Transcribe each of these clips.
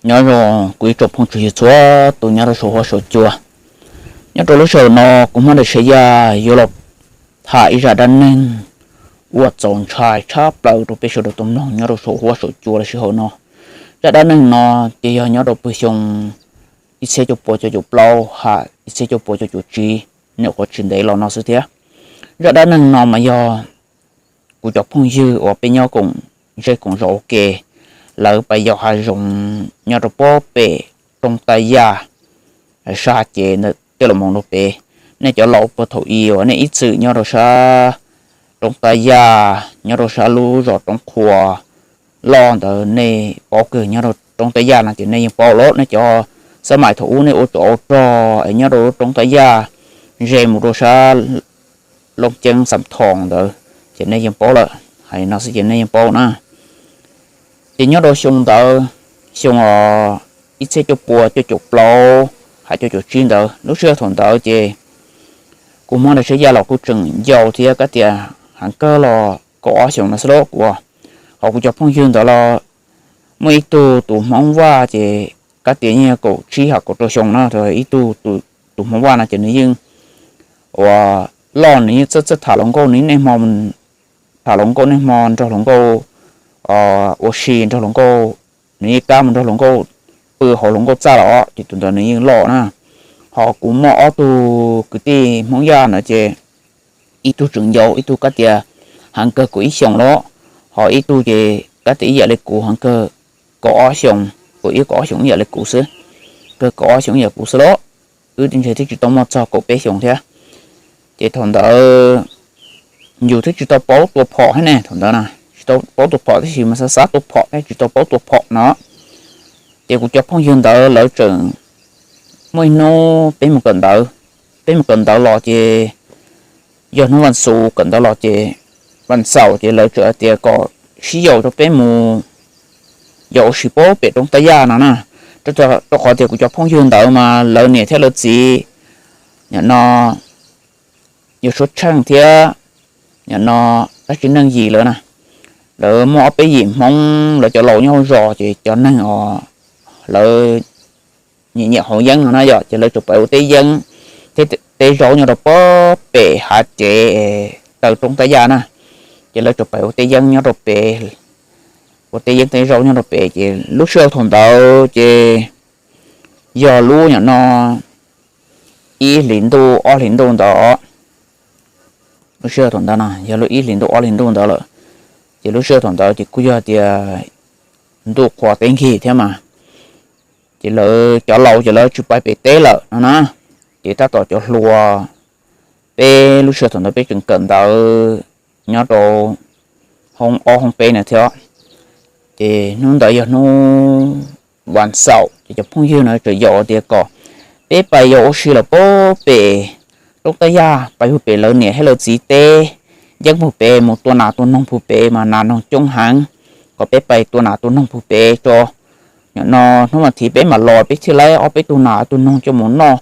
Nyob zoo kuv ib tsoom phooj ywg txhua tus nyob rau saum huab saum cua. Nyob rau lub sij hawm no kuv Hmoob Dam Siab Yaj yuav los tham ib zaj dab neeg uas txaus ntshai tshaj plaws rau peb sawv daws tau mloog nyob rau saum huab saum cua lub sij hawm no. Zaj dab neeg no ces yog nyob rau pawg xyoo ib txhiab cuaj puas cuaj caum plaub ham ib txhiab cuaj puas cuaj caum tsib, nyuam qhuav tsis ntev los no xwb thiab. Zaj dab neeg no mas yog kuv cov phooj ywg uas peb nyob koom zej koom zos ua ke, lawv pais yos hav zoov nyob rau pob pem roob Taj Yaj, sab cev ntawm tej los mus rau pem. Nej cov laus puag thaum i uas nej ib txwm nyob rau sab roob Taj Yaj, nyob rau sab lub zos Roob Qhua Loj ntawd nej paub kawg. Nyob rau roob Taj Yaj no ces nej yeej paub lawm. Nej cov xab mais thaum ub nej ua tsov ua rog es nyob rau lub roob Taj Yaj ze mus rau sab Looj Ceeb Xam Thoos ntawd ces nej yeej paub lawm. Hais no xwb ces nej yeej paub na. Ces nyob rau xyoo ntawd, xyoo ib txhiab cuaj puas cuaj caum plaub ham cuaj caum tsib ntawd, lub sij hawm thaum ntawd ces kuv Hmoob Dam Siab Yaj los kuj tseem yau thiab, kab tias heev kawg los kaum ob xyoos no xwb lauj kuv. Ho kuv cov phooj ywg ntawd los muaj ib tug tus Hmoob Vaj ces kab tias yeej kaum tsib ham kaum rau xyoo na. Ib tug tus Hmoob Vaj no ces nws yeej ua loj, nws yeej txawj txawj tham hluas nkauj, nws yeej niaj hmo tham hluas nkauj, niaj hmo nrog hluas nkauj ua si, nrog hluas nkauj, nws yeej kab mus nrog hluas nkauj pw hauv hluas nkauj txaj los. Ces tus ntawd nws yeej loj na. Ho kuv muaj ob tug kwv tij Hmoob Yaj ntawd ces ib tug tseem yau, ib tug kab tias heev kawg kaum ib xyoos lauj. Ho ib tug ces kab tias ib yam li kuv, heev kawg kaum ob xyoos, kaum ib kaum ob xyoos ib yam li kuv xwb, kawg kaum ob xyoos ib yam kuv xwb lauj. Wb ntshe twb tsis tau muaj txog kaum peb xyoos thiab. Ces thaum ntawd yus twb tsis tau paub tua phom thiab ne, thaum ntawd na tsis tau paub tua phom, tab sis mas xav xav tua phom thiab tsis tau paub tua phom no. Ces kuv cov phooj ywg ntawd lawv tseem, muaj ib hnub peb mus kawm ntawv, peb mus kawm ntawv los ces yog hnub vas xuv kawm ntawv los ces vas xaum ces lawv txawm hais tias kom sib yaum rau peb mus yos ua si pob pem roob Taj Yaj no na. Rau qhov tias kuv cov phooj ywg ntawd mas lawv niam thiab lawv txiv nim no yog suav tsheej thiab nim no dab tsi neej yim lawm na. Lawv muaj ob peb yim Hmoob, lawv cov laus nyob hauv zos ces cov neeg os lawv nyiam nyiam haus yeeb no na yom, ces lawv tsuas pais ua teb yeeb thiab teb zaub nyob rau pob pem hav cev taw roob Taj Yaj na. Ces lawv tsuas pais ua teb yeeb nyob rau pem, ua teb yeeb teb zaub nyob rau pem. Ces lub sij hawm thaum ntawd ces yog lub nim no ib hlis ntuj ob hlis ntuj ntawd. Lub sij hawm thaum ntawd no yog lub ib hlis ntuj ob hlis ntuj ntawd lawm. Ces lub sij hawm thaum ntawd ces kuj yog tias ntuj qhua teb nkig thiab mas, ces lawv cov laus ces lawv tsis pais pem teb lawm no na. Ces tab tom cov hluas, peb lub sij hawm thaum ntawd peb tseem kawm ntawv nyob rau hoob ob hoob peb na thiab. Ces hnub ntawd yog hnub vas xaum ces cov phooj ywg no tseem yaum tias kom peb pais yos ua si lawm pob pem roob Taj Yaj, pais puag pem lawv niam thiab lawv txiv teb yeeb puag pem, mus tua nas tua noog puag pem mas nas noog coob heev. Kom peb pais tua nas tua noog puag pem tso. Nim no hnub vas thiv peb mam los peb thiaj laib ob peb tug nas tug noog coj mus noj,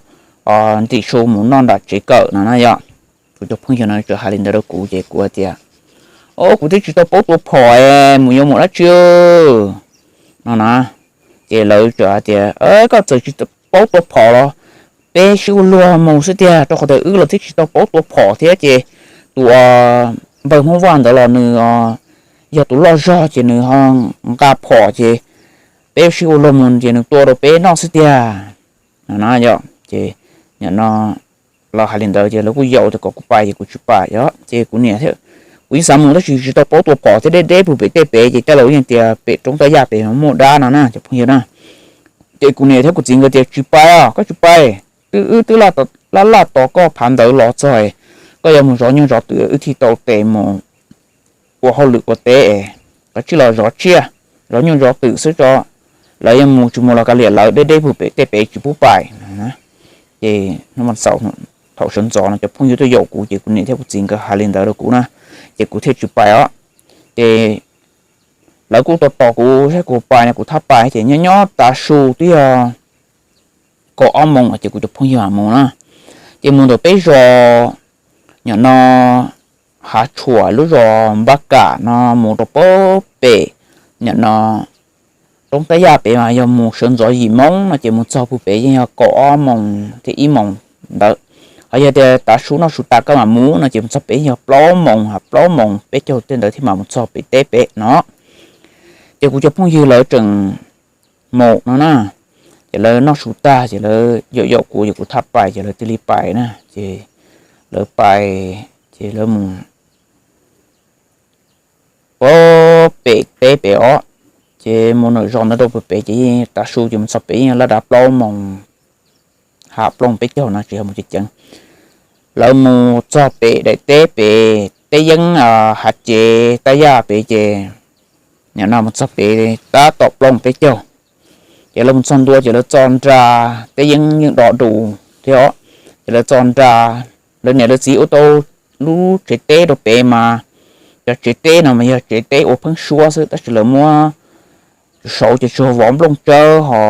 ntim su mus noj nram tsev kawm no na yom. Kuv cov phooj ywg no tseem hais li ntawd rau kuv ces kuv hais tias, o, kuv twb tsis tau paub tua phom es mus yuav mus dab tsi no na. Ces lawv tseem hais tias, koj txawm tsis paub tua phom los peb sib ua luag mus xwb tiag, rau qhov tias wb los twb tsis tau paub tua phom thiab ces tus npawg Hmoob Vaj ntawd los nws yog tus loj zog ces nws ho nqa phom ces peb sib ua luag mus ces nws tua rau peb noj xwb tiag no na yom. Ces nim no lawv hais li ntawd ces lawv kuj yaum tias kom kuv pais ces kuv tsis pais yom. Ces kuv niam, kuv yeej xav mus tab sis tsis tau paub tua phom thiab deb deb puag pem tej pem ces tej laus yeej tias pem roob Taj Yaj pem muaj dab no na cov phooj ywg na. Ces kuv niam thiab kuv txiv nkawd tias tsis pais os, koj tsis pais, twb wb twb laj laj tos koj phav ntawv los txog, koj yuav mus zov nyuj zov twm wb thiaj tau tes mus ua hauj lwm ua teb, koj tsij los zov tsiaj zov nyuj zov twm xwb tso, lawv yeej mus tsis mus los kav liam lawv, deb deb puag pem tej pem tsis pub pais. Ces hnub vas xaum thaum sawv ntxov no cov phooj ywg tuaj yaum kuv ces kuv niam thiab kuv txiv nkawd hais li ntawd rau kuv na, ces kuv thiaj tsis pais os. Ces lawv kuj tos tos kuv saib kuv pais no kuv thiaj pais, ces nyob nyob tav su twb yog kaum ob moos ces kuv cov phooj ywg mam mus na. Ces mus ntawm peb zos, nim no Hav Tshuam lub zos Npab Kam no mus rau pob pem, nim no roob tab yaj pem mas yog mus sawv ntxov yim moos no ces mus txog pem yeej yog kaum ob moos thiab ib moos ntawd. Ho yog tias tav su noj su tas koj mam mus no ces mus txog pem yeej yog plaub moos, plaub moos peb caug tej ntawd thiaj mam mus txog pem teb pem no. Ces kuv cov phooj ywg lawv tseem mus no na, ces lawv noj su tag ces lawv yaum yaum kuv, ces kuv tham pais ces lawv thiaj li pais na. Ces lawv pais, ces lawv mus pem teb pem os, ces mus nram zos ntawd rau pem pem ces yeej tav su ces mus txog pem yeej laj dav plaub moos, ha plaub moos peb caug no tsis yog mus ceev ceev. Lawv mus txog pem daim teb pem teb yeeb hav cev tab yaj pem ces nim no mus txog pem tab tom plaub moos peb caug. Ces lawv mus txog ntua ces lawv txo nra, teb yeeb yeej do dus thiab os, ces lawv txo nra. Lawv niam lawv txiv ua tau lub tsev teb rau pem mas, cov tsev teb no mas yog tsev teb ua pheeb suab xwb tab sis lawv muab saud ces tsuas vov nplooj tsawb ho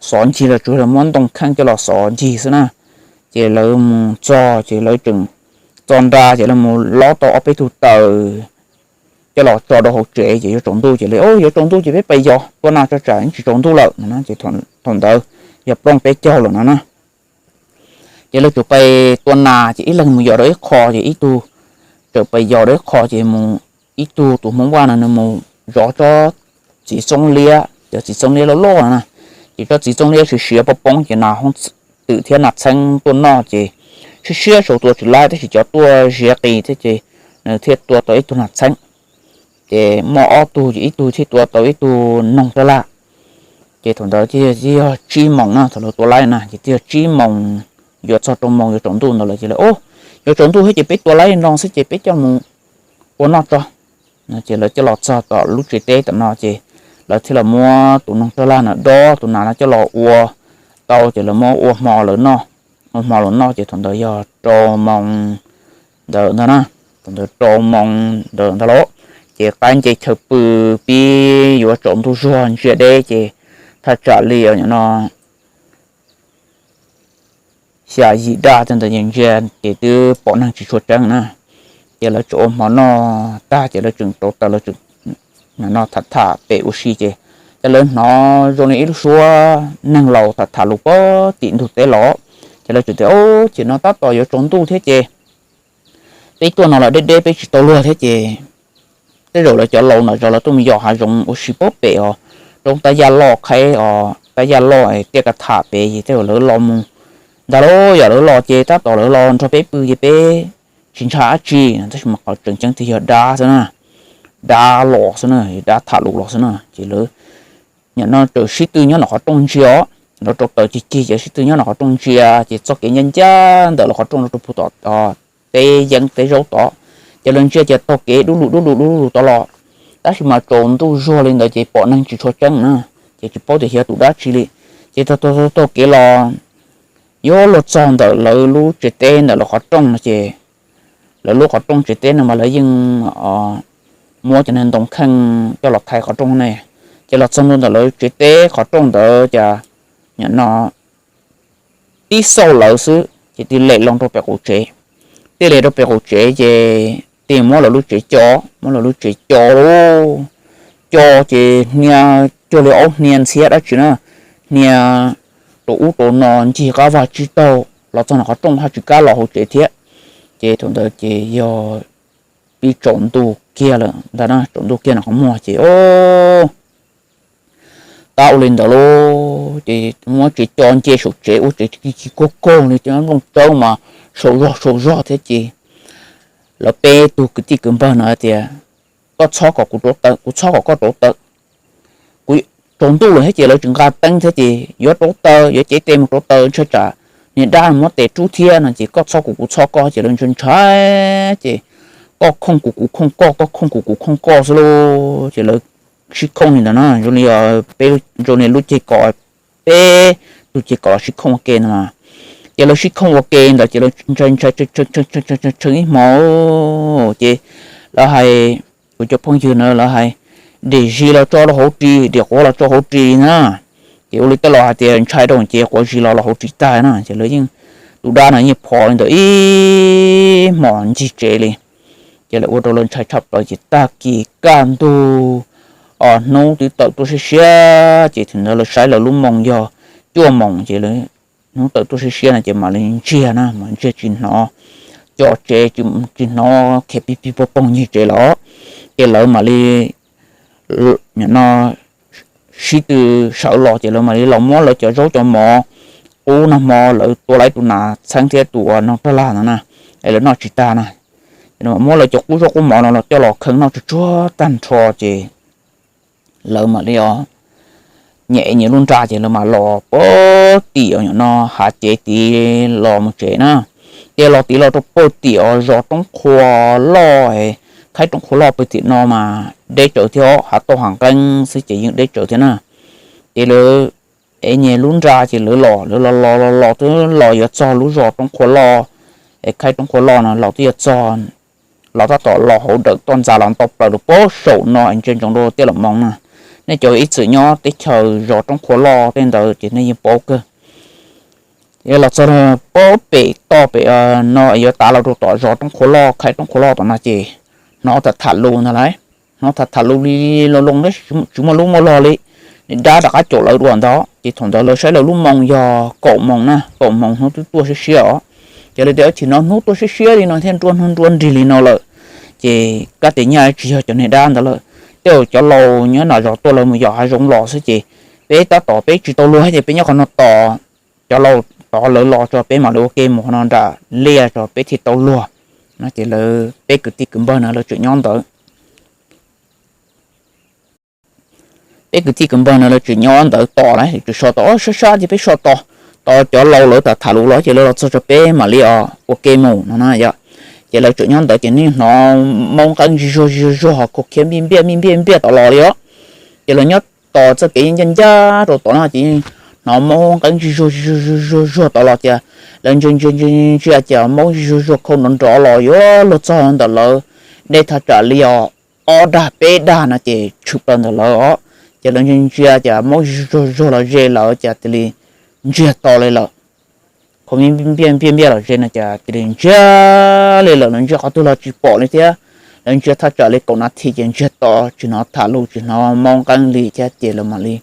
xov ncig los tsuas muab ntoo kheej coj los xov ncig xwb na. Ces lawv mus txog ces lawv tseem txo nra ces lawv mus lob tau ob peb tug taws coj los tso rau hauv tsev ces yuav tsaus ntuj ces lawv, yuav tsaus ntuj ces peb pais yos tua nas tso tsam tsis tsaus ntuj lawm no ces thaum ntawd yog plaub moos peb caug lawm no na. Ces lawv tsuas pais tua nas ces ib leeg mus yos rau ib qho ces ib tug txawm pais yos rau ib qho ces mus, ib tug tus Hmoob Vaj no nws mus zov tsob txiv txoob liab, cov txiv txoob liab loj loj no na. Ces tsob txiv txoob liab siav siav poob poob ces nas hoob twm thiab nas txheeb tuaj noj ces siab siab saud tua tsis laib tab sis cov tuaj ziav qis thiab ces nws thiaj tua tau ib tug nas txheeb. Ces muaj ob tug ces ib tug thiaj tua tau ib tug noog raj laj. Ces thaum ntawd twb yog tsib moos na, thaum lawv tua laib na ces twb yog tsib moos yuav txog rau moos yuav tsaus ntuj ntawd lawm ces lawv, yuav tsaus ntuj thiab ces peb tua laib no xwb ces peb coj mus ua noj tso. Ces lawv coj los txog tom lub tsev teb tom no ces lawv thiaj los muab tus noog raj laj no dob tus nas no coj los ua tau ces lawv muab ua hmo lawv noj. Ua hmo lawv noj ces thaum ntawd yog rau moos ntawd ntag na, thaum ntawd rau moos ntawd ntag lauj. Ces qaib nce chaw pw pib yuav tsaus ntuj zuag ntsia deb ces thaj tsam li no xya yim daj tej ntawd ntsia ces twb pom neeg tsis tshua tseeb na. Ces lawv tseem ua hmo noj tag ces lawv tseem rauv taws, lawv tseem no tham tham pem ua si ces, ces lawv hnov zoo li ib lub suab neeg laus tham tham lus puag tim ntug teb los. Ces lawv tseem tias, ces no tab tom yuav tsaus ntuj thiab ces peb tuaj no los deb deb peb tsis tau luag thiab ces tej zaum lawv cov laus ntawm zos lawv tuaj mus yos hav zoov ua si puag pem os, roob tab yaj loj qhaib os, tab yaj loj tiaj ka tham pem ces tej zaum lawv los mus ntag lauj. Yog lawv los ces tab tom lawv los nrog peb pw ces peb tsis ntshai dab tsi no, tab sis mas qhov tseem ceeb tiag yog dab xwb na, dab los xwb na, dab tham lus los xwb na. Ces lawv nim no tseem sib tw nyob nram qhov rooj ntsia os, lawv rauv taws cig cig ces sib tw nyob nram qhov rooj ntsia ces txoj kev ncaj ncaj ntawm lawv qhov rooj rau puag tom teb yeeb teb zaub tod. Ces lawv ntsia ces taug kev dub lug dub lug dub lug tod los, tab sis mas tsaus ntuj zuag li ntawd ces pom neeg tsis tshua tseeb na, ces tsis paub tias xyov tus dab tsi li. Ces taug taug kev los yuav luag txog ntawm lawv lub tsev teb ntawm lawv qhov rooj no ces lawv lub qhov rooj tsev teb no mas lawv yeej muab cov niag ntoo kheej coj los thaiv qhov rooj ne. Ces los txog ntua ntawm lawv tsev teb qhov rooj ntawd cas nim no tib xauj lawv xwb ces tig lem loo rau pem qaum tsev. Tig lem rau pem qaum tsev ces tig muab lawv lub tsev co, muab lawv lub tsev co lauj. Co ces hnia cuag li ob hnia ntxhiab dab tsi na, hnia rau ub rau no ncig qab vag tsib taug los txog nram qhov rooj haj tsis kam los hauv tsev thiab. Ces thaum ntawd ces yog pib tsaus ntuj kiag lawm ntag na, tsaus ntuj kiag nram qhov muag ces o tab ua li ntawd lauj, ces muab tsev co nce saum tsev ua tsev ci ci kaug kaug li, cov nplooj tsawb mas saum zog saum zog thiab ces lawv peb tug kwv tij kwv npawg no tias, koj txhob kom kuv rauv taws, kuv txhob kom koj rauv taws. Kuv tsaus ntuj lawm thiab ces lawv tseem nqa teeb thiab ces yuav rauv taws, yuav cev tes mus rauv taws ntshai tsam niag dab muab tes rub thiab no ces koj txhob kuv kuv txhob koj ces lawv ntshai ntshai ces koj khooj kuv kuv khooj koj, koj khooj kuv kuv khooj koj xwb lauj. Ces lawv sib khooj li ntawd na, zoo li peb zoo li lub ceg kom, peb tug ceg kom los sib khooj ua ke no. Ces lawv sib khooj ua ke ntawd ces lawv ntshai ntshai tshee ib hmo ces lawv hais, kuv cov phooj ywg na lawv hais, dim zis los tso rau hauv ris, dim quav los tso hauv ris na. Ces ua li tej laus hais tias ntshai rau ces quav zis los los hauv ris tag na, ces lawv yeej tus dab no yeej phov li ntawd ib hmos ncig tsev li. Ces lawv ua rau lawv ntshai tshaj plaws ces tag kis kaj ntug hnub twb tawm tuaj siab siab ces thaum ntawd lawv saib lawv lub moos yog cuaj moos ces hnub tawm tuaj siab siab no ces mam li ntsiag na, mam ntsiag tsis hnov co tsev, tsis hnov khiav pig pig poog poog nyeg tsev los. Ces lawv mam li no sib tw sawv los ces lawv mam li los muab lawv cov zaub cov mov qub nag hmo lawv tua lawv tus nas txheeb thiab tus uas no rag lag no na, es lawv noj tsis tag na, muab lawv cov qub zaub qub mov no los coj los kheev noj tsuag tsuag tag nrho ces lawv mam li os nyem nyias lub nra ces lawv mam los pag tim os no hav cev tid los mus tsev na. Ces los tid los rau pag tim os zos Roob Qhua Loj, khaib Roob Qhua Loj pag tim no mas deb tsawv thiab, hav tauj hav nqeeb xwb ces yeej deb tsawv thiab na. Ces lawv ev nyias lub nra ces lawv los, lawv los los los los twb los yuav txog lub zos Roob Qhua Loj, es khaib Roob Qhua Loj no los twb yuav txog, los tab tom los hauv dawm toj ntxas los ntau plaws rau pag saum no es ntsia ntsoov rau tiaj los moo na. Nej cov ib txwm nyob teb chaws zos Roob Qhua Loj tej ntawd ces nej yeej paub kawg. Los txog pag pem toj pem no yuav tav los rau tom zos Roob Qhua Loj, khaib Roob Qhua Loj tom no ces hnov tham tham lus ntag lauj, hnov tham tham lus li loo loo, tsis muaj lub muaj log li. Niag dab rov qab caum lawv dua ntawd ces thaum ntawd lawv saib lawv lub moos yog kaum moos na, kaum moos hnub twb tuaj siab siab os. Ces lawv tias chim no hnub tuaj siab siab li no thiab nruab hnub nruab nrig li no lawm, ces kab tes nyaj tsis yog cov niag dab ntawd lawm. Tej zaum cov laus nyob nram zos tuaj lawv mus yos hav zoov los xwb ces peb tab tom peb tsis tau luag ces peb nyob qhov no tos cov laus tod lawv los tso peb mam li ua ke mus qhov no nram liaj tso peb thiaj tau luag no. Ces lawv peb kwv tij kwv npawg no lawv tseem nyob ntawd, peb kwv tij kwv npawg no lawv tseem nyob ntawd tos lawm, tseem so tos, sab sab ces peb so tos, tos cov laus lawv tham tham lus los ces lawv los txog tso peb mam li os ua ke mus no na yom. Ces lawv tseem nyob ntawd ces nej hnov maub nqeeb zig zuag zig zuag, khaub khiab npiaj npiaj npiaj npiaj tom los li os. Ces lawv nyob tos txoj kev ncaj ncaj rau tom no ces hnov maub nqeeb zig zuag zig zuag zig zuag tom los ces lawv ntsia ntsia ntsia ntsia ces maub zig zuag zuag khau nrov nrov los yuav luag txog ntawm lawv dej thaj tsam li os ob dag peb dag no ces tshwm plaws ntawm lawv os. Ces lawv ntsia ntsia ces maub zig zuag zuag los ze lawv ces cia li ntsiag to li lawm. Khau npiaj npiaj npiaj los ze no ces cia li ntsiag li lawm, lawv ntsia qhov twg los tsis pom li thiab. Lawv ntsia thaj tsam li kaum nas this ces ntsiag to tsis hnov tham lus tsis hnov maub nqeeb li thiab ces lawv mam li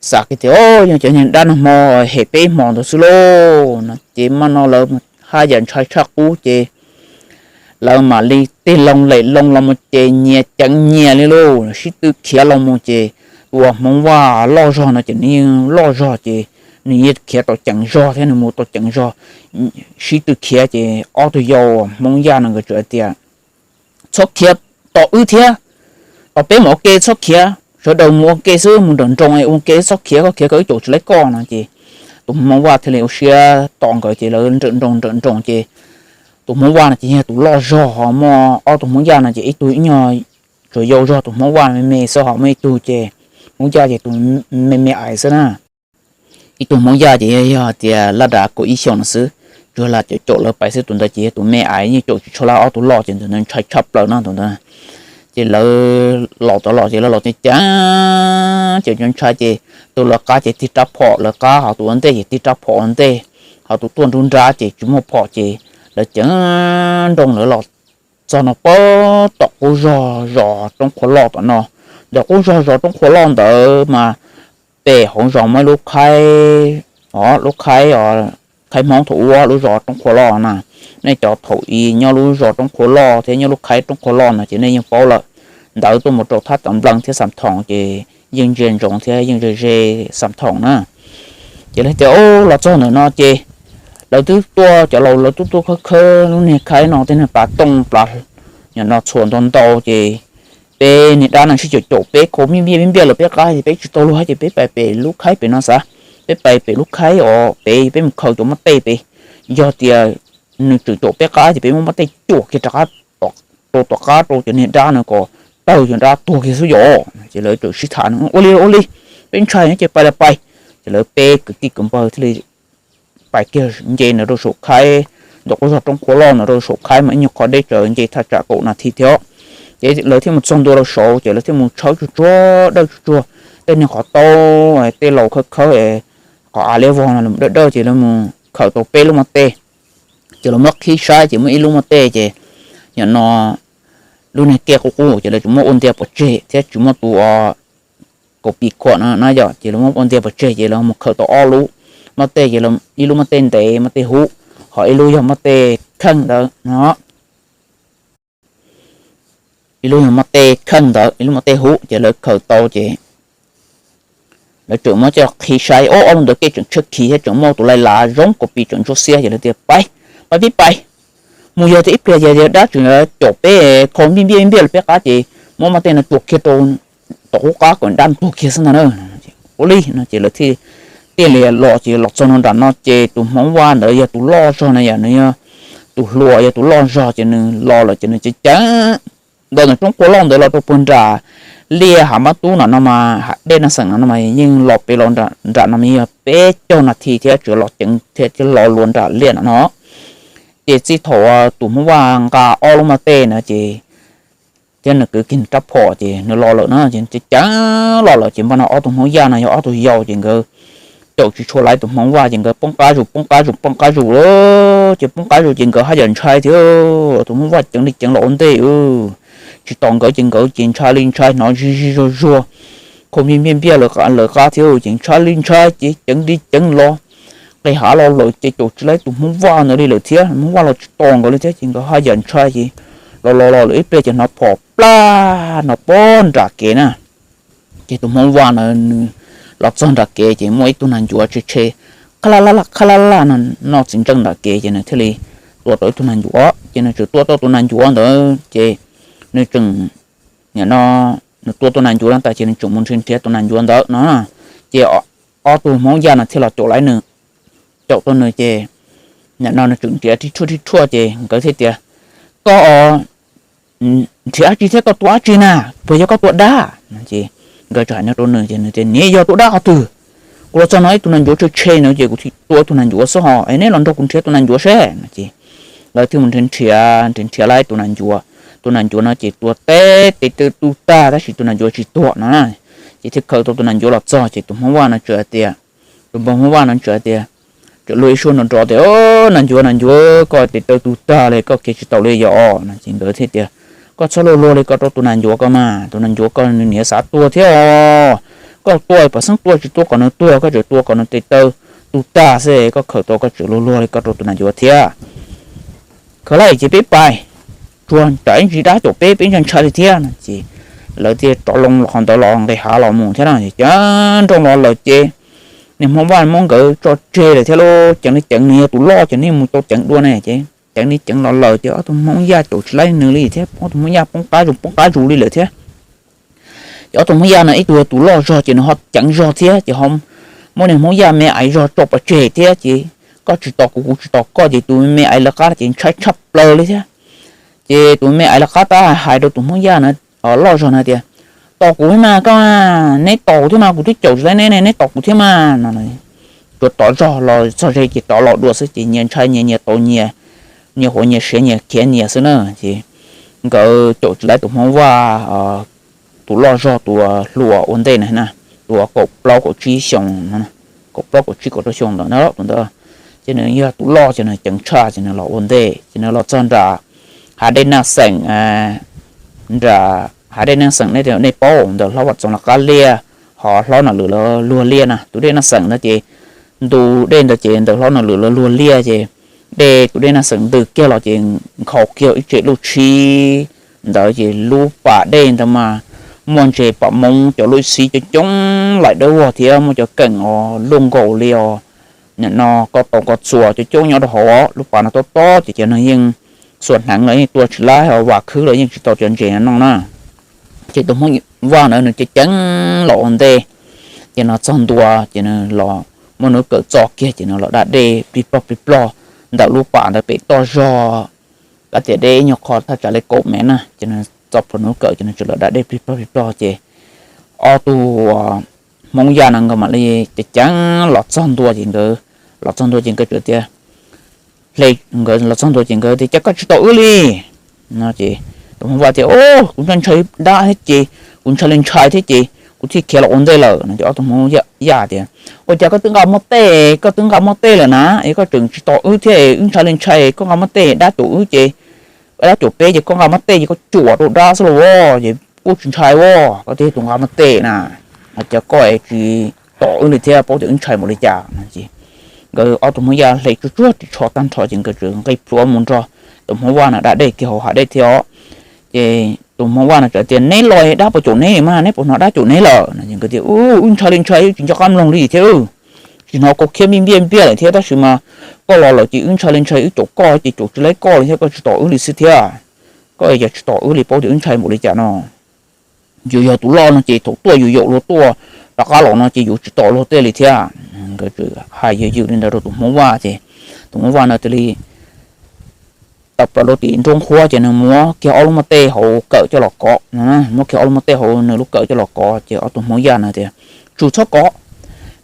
xav kiag tias o yog cov niag dab nag hmo hem peb hmo ntawd xwb lauj no ces mam no lawv haj yam ntshai tshaj qub ces lawv mam li tig loo lem loo los mus ces nyias ceev nyias li lauj, sib tw khiav los mus ces tus uas Hmoob Vaj loj zog no ces nws yeej loj zog ces nws yeej khiav tau ceev zog thiab nws mus tau ceev zog. Sib tw khiav ces ob tug yau Hmoob Yaj no nkawd tsuas hais tias txhob khiav tos wb thiab, tos peb mus ua ke txhob khiav, sawv daws mus ua ke xwb, mus nrawm nroos ua ke txhob khiav, koj khiav koj wb caum tsis laib koj no ces tus Hmoob Vaj thiaj li ua siab tos nkawd ces lawv nrawm nroos nrawm nroos ces tus Hmoob Vaj no ces yog tus loj zog ho muaj ob tug Hmoob Yaj no ces ib tug ib nyuag tsuas yau zog, tus Hmoob Vaj me me xwb ho muaj ib tug ces Hmoob Yaj ces tus me me ais xwb na. Ib tug Hmoob Yaj ces yog tias laj dav kaum ib xyoos no xwb, tsuas lam caum caum lawv pais xwb, tus ntawd ces yog tus me ais yeej caum tsis tshua laj ob tug loj ces tus ntawd ntshai tshaj plaws no tus ntawd. Ces lawv los tod los ces lawv los ceev ceev ces ntshai ces tus lawv qab ces tig rab phom lawv qab, ho tus ua ntej ces tig rab phom ua ntej, ho tus tuaj nruab nrab ces tsis muaj phom ces lawv ceev nroos lawv los txog no pag tom qub zog zos Roob Qhua Loj tom no. Ntawm qub zog zos Roob Qhua Loj ntawd mas pem hauv zos muaj ib lub khaib, o lub khaib, khaib Hmoob thaum ub lub zos Roob Qhua Loj na. Nej cov thaum i nyob lub zos Roob Qhua Loj thiab nyob lub khaib Roob Qhua Loj no ces nej yeej paub lawm. Ntawd tuaj mus rau thab Tav Nplees thiab Xam Thoom ces yeej ntsia ntsoov thiab yeej ze ze Xam Thoom na. Ces lawv tias o los txog ntawm no ces lawv twb tuaj, cov laus lawv twb tuaj khawb khawb lub niag khaib no tej niag pas tooj pas nyom no txhuam ntau ntau ces peb niag dab no sib caum caum peb khau npiaj npiaj npiaj lawm peb qab ces peb tsis tau luag ces peb pais pem lub khaib pem no xav, peb pais pem lub khaib os pem peb mus khaws cov mab tej pem, yog tias nws tseem caum peb qab ces peb muab mab tej cuam kiag rov qab rau tom qab rau cov niag dab no kom tawg cov dab tuag kiag xwb yom. Ces lawv txawm sib tham ua li ua li, peb ntshai ces pais los pais. Ces lawv peb kwv tij kwv npawg thiaj li pais kiag nce ntawd rau saum khaib, ntawm qub zog Roob Qhua Loj ntawd rau saum khaib mas ib nyuag qhov deb tsawv nce thaj tsam kaum nas this thiab. Ces lawv thiaj mus txog ntua rau saud ces lawv thiaj mus tshawb tsuag tsuag dawj tsuag tsuag tej niag qhov taub, tej laus khawb khawb qhov av liab vog no dawj dawj ces lawv mus khawm tau peb lub mab tej. Ces lawv muab qhib saib ces muaj ib lub mab tej ces nyom no lub niag kej qub qub ces lawv tseem muab ua ntia pov tseg thiab tsis muab tus kaum pis khuam no na yom, ces lawv muab ua ntia pov tseg ces lawv mus khaws tau ob lub moj tej, ces ib lub moj tej ntev moj tej huv, ho ib lub yog moj tej kheej ntawd no, ib lub yog moj tej kheej ntawd ib lub moj tej huv, ces lawv khaws tau ces lawv tseem muab coj qhib saib, ob lub ntawd kej tseem tshiab khiv thiab tseem muaj tus lais lav zoo kaum pis tseem ntsuab xiab, ces lawv tias pais, pais peb pais, mus yog tias ib pliag yog dab tseem caum peb kho npiaj npiaj npiaj lawm peb qab ces muab moj tej no tsuas kiag rau tom qub qab kom dab tuag kiag xwb ntag na. Ua li no ces lawv thiaj tiaj li los ces los txog no nram no ces tus Hmoob Vaj ntawd yog tus loj zog na yom, nws yog tus hluas yog tus loj zog ces nws los lawm ces nws ceev ceev ntawm ntawm roob qhua loj ntawd los rau puag nram liaj Hav Mab Tub no no mas, Hav Dej Naj Xeem no no mas yeej los pem los nram no mas yog peb caug nas this thiab tseem los ceev thiab los luas nram liaj no no. Ces txij thaum tus Hmoob Vaj nqa ob lub moj tej na ces thiab nws kwv kiag nws rab phom ces nws los lawm na, ces ceev ceev los lawm ces npaj no ob tug Hmoob Yaj no yog ob tug yau ces nkawd caum tsis tshua laiv tus Hmoob Vaj ces nkawd poob qab zus poob qab zus poob qab zus lawm ces poob qab zus ces nkawd haj yam ntshai thiab, tus Hmoob Vaj ceev li ceev los ua ntej tsis tos nkawd ces nkawd ces ntshai li ntshai hnov zig zig zuag zuag, kho npiaj npiaj npiaj lawv qab thiab ces ntshai li ntshai ces ceev li ceev los nqis hav los lawm ces caum tsis laiv tus Hmoob Vaj ntawd li lawm thiab, Hmoob Vaj los tsis tos nkawd li thiab ces nkawd haj yam ntshai ces los los los lawm ib pliag ces hnov phom plab no pob nram kev na. Ces tus Hmoob Vaj na nws los txog nram kev ces muaj ib tug nas ncuav tshe tshe qhab laj laj qhab laj laj no noj txiv ntseej nram kev ces nws thiaj li tua tau ib tug nas ncuav. Ces nws tseem tua tau tus nas ncuav ntawd ces nws tseem, nim no nws tua tus nas ncuav no tas ces nws tseem mus nrhiav nrhiav tus nas ncuav ntawd no. Ces ob tug Hmoob Yaj no thiaj los caum laiv nws, caum tau nws ces nim no nws tseem nrhiav rhib rhuaj rhib rhuaj ces nkawd thiaj tias, koj nrhiav dab tsi thiab koj tua dab tsi na? Puas yog koj tua dab? Ces nkawd tseem hais no rau nws ces nws tias, niam, yog tua dab qhov twg? Kuv los txog no ib tug nas ncuav tshe tshe no ces kuv thiaj tua ib tug nas ncuav xwb ho es neb los nrog kuv nrhiav tus nas ncuav seb no ces lawv thiaj mus nrhiav nrhiav nrhiav laiv tus nas ncuav. Tus nas ncuav no ces tua teb tes taw tu tag tab sis tus nas ncuav tsis tuag no. Ces thiaj khaws tau tus nas ncuav los txog ces tus Hmoob Vaj no tseem hais tias, tus npawg Hmoob Vaj no tseem hais tias, tseem luag ib suab nrov nrov tias, nas ncuav nas ncuav, koj tes taw tu tag li koj khiav tsis taus li yom no ces nkawd thiaj tias, koj txhob luag luag li koj rau tus nas ncuav ko mas, tus nas ncuav ko nws niam xav tuag thiab os. Koj tua pam xeeb tua tsis tua kom nws tuag, koj tseem tua kom nws tes taw tu tag xwb koj khaws tau, koj tseem luag luag li koj rau tus nas ncuav thiab. Khaws laiv ces peb pais, tsuag tam ib ntsis dab caum peb peb ntshai ntshai li thiab no ces lawv thiaj rov loo los qhov ntawd los nqis hav los mus thiab no. Ces nrooj los lawm ces niag Hmoob Vaj muab nkawd tso tseg lawm thiab lauj, ceev li ceev nws yog tus loj ces nws mus tau ceev dua ne ces ceev li ceev los lawm ces ob tug Hmoob Yaj caum tsis laiv nws li thiab ob tug Hmoob Yaj poob qab zus poob qab zus li lawm thiab. Ces ob tug Hmoob Yaj no ib tug yog tus loj zog ces nws ho ceev zog thiab ces ho muab niag Hmoob Yaj me aiv zog tso pov tseg thiab ces koj tsis tos kuv kuv tsis tos koj ces tus me aiv lawv qab ces ntshai tshaj plaws li thiab. Ces tus me aiv lawv qab tab hais rau tus Hmoob Yaj na, loj zog na tias, tos kuv thiab mas koj, neb tos kuv thiab mas kuv twb caum tsis laiv neb ne, neb tos kuv thiab mas no. Tsuas tos zog los txog ze ces rov los dua xwb ces nyias ntshai nyias, nyias tau nyias, nyias huav nyias siav nyias khiav nyias xwb na. Ces nkawd caum tsis laiv tus Hmoob Vaj, tus loj zog tus hluas ua ntej na, tus kaum plaub kaum tsib xyoo, kaum plaub kaum tsib kaum rau xyoo ntawd na tus ntawd. Ces nws yog tus loj ces nws ceev tshaj ces nws los ua ntej ces nws los txog nram Hav Dej Naj Xeem, nram Hav Dej Naj Xeem nej, nej paub ntawm hlob Vam Txoov lawv qab liaj, ho hlob Nom Lwm lawv luag liaj na, tus dej Naj Xeem ntawd ces ntu dej ntawd ces ntawm hlob Nom Lwm lawv luag liaj ces dej tus dej Naj Xeem ntws kiag los ces nkhaus kiag ib tse luj tshib ntawd ces lub pas dej ntawd mas muaj ntses pam moob cov lub xib coob coob laim dawb vog thiab muaj cov keem os luaj nkaus li os, nim no ko taus ko txuas coob coob nyob rau hauv lub pas no tob tob ces cov neeg yeej xuas hneev los yeej tua tsis laib, vam khwb los yeej tsis tau cov ntses no noj na. Ces tus Hmoob Vaj ntawd nws ceev ceev los ua ntej, ces nws txog ntua ces nws los muab nws kawm txo kiag ces nws los da dej plig plog plig plog ntawm lub pas ntawd pem toj zog, kav tias deb ib nyuag qho thaj tsam li kaum mev na ces nws txo plhuav nws kawm ces nws tseem los da dej plig plog plig plog ces ob tug Hmoob Yaj no nkawd mam li ceev ceev los txog ntua ces nkawd, los txog ntua ces nkawd tseem tias, hle, nkawd los txog ntua ces nkawd tias cas koj tsis tos wb li no ces tus Hmoob Vaj tias, o, kuv ntshai ntshai dab thiab ces kuv ntshai li ntshai thiab ces kuv thiaj khiav los ua ntej lawm no ces ob tug Hmoob Yaj tias, ua cas koj twb nqa muaj tej, koj twb nqa muaj tej lawm na es koj tseem tsis tos wb thiab, wb ntshai li ntshai koj nqa muaj tej dab caum wb ces dab caum peb ces koj nqa mab tej ces koj cuam rau dab xwb los as, ces kuj tsis ntshai as, koj thiaj tus nqa mab tej na, cas koj es tsis tom wb li thiab, paub tias wb ntshai npaum li cas no. Ces nkawd ob tug Hmoob Yaj hle tsuag tsuag ris tsho tag nrho ces nkawd txawm nqis plhuav mus nrog tus Hmoob Vaj na da dej kiag hauv hav dej thiab os. Ces tus Hmoob Vaj no txawm tias, neb los dab puas caum neb mas, neb puas hnov dab caum neb lawm no. Ces nkawd tias, wb ntshai li ntshai, wb tsis nco qab mloog li thiab, tsis hnov koj khiab npiaj npiaj npiaj lawm thiab, tab sis mas koj los lawm ces wb ntshai li ntshai, wb caum koj ces caum tsis laib koj li thiab, koj tsis tom wb li xwb thiab. Koj yog tsis tom wb li, paub tias wb ntshai npaum li cas no. Yus yog tus loj no ces thaum tuaj yus yaum luag tuaj rov qab los no ces yus tsis tom luag tej li thiab. Nkawd txawm hais yws yws li ntawd rau tus Hmoob Vaj ces tus Hmoob Vaj no thiaj li tawm plaws rau tim nruab nqhuab ces nws muab kiag ob lub maj tej hauv kawm coj los kov no, muab kiag ob lub maj tej hauv nws lub kawm coj los kov ces ob tug Hmoob Yaj no tias, tsum txhob kov,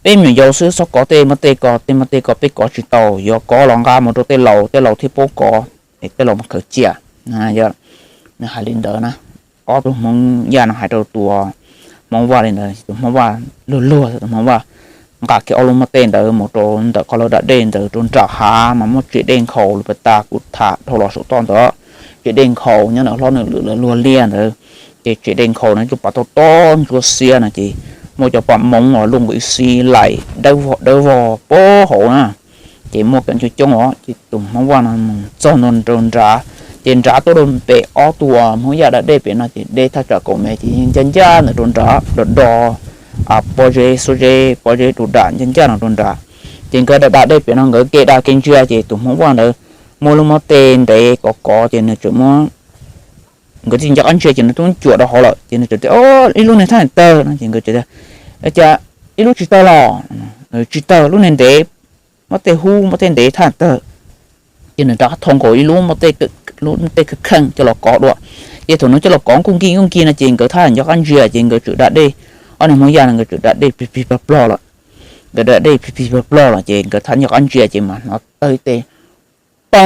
peb me nyuam yaus xwb txhob kov tej maj tej ko, tej maj tej ko peb kov tsis tau, yog kov los nqa mus rau tej laus, tej laus thiaj paub kov, es tej laus mas khaws cia. Nws hais li ntawd na, ob tug Hmoob Yaj no hais rau tus Hmoob Vaj li ntawd, tus Hmoob Vaj luag luag, tus Hmoob Vaj nqa kiag ob lub maj tej ntawd mus rau ntawm qhov lawv da dej ntawd rau nram hav mas muaj tsev dej nkhaus li pas tas kuv tham dhau los saum toj ntawd, tsev dej nkhaus nyob ntawm hlob nws lwm lawv luag liaj ntawd. Ces tsev dej nkhaus no coj pas toj toj ntsuab xiab no ces muaj cov paj Hmoob uas luj nqis xib laim dawb vog dawb vog puag hauv na. Ces muaj cov ncoob coob os, ces tus Hmoob Vaj no mus txog ntua rau nrad, ces nrad tuaj rau pem ob tug Hmoob Yaj da dej pem no ces deb thaj tsam kaum mev ces yeej ncaj ncaj ntawm rau nrad, do do pob zeb xuab zeb pob zeb rau dam ncaj ncaj no rau nrad. Ces nkawd da da dej pem no nkawd kev da kev ntsia ces tus Hmoob Vaj ntawd muaj lub maj tej ntev kov kov ces nws txawm muab, nkawd tsis nco qab ntsia ces nws twb cuam rau hauv lawm ces nws txawm tias, ib lub niag thaj tawg no ces nkawd txawm tias, cas ib lub tsis tawg los? Tsis tawg, lub niag ntev, maj tej hub maj tej ntev thaj tawg. Ces nws rov qab thau nkaus ib lub, lub maj tej kheej kheej coj los kov dua. Ces thaum nws coj los kov nkuj nkig nkuj nkig no ces nkawd thiaj nco qab ntsia ces nkawd txawm da dej, ob niag Hmoob Yaj no nkawd txawm da dej plig plig plog plog lawm. Nkawd da dej plig plig plog plog lawm ces nkawd thiaj nco qab ntsia ces mas hnov tawg tej poob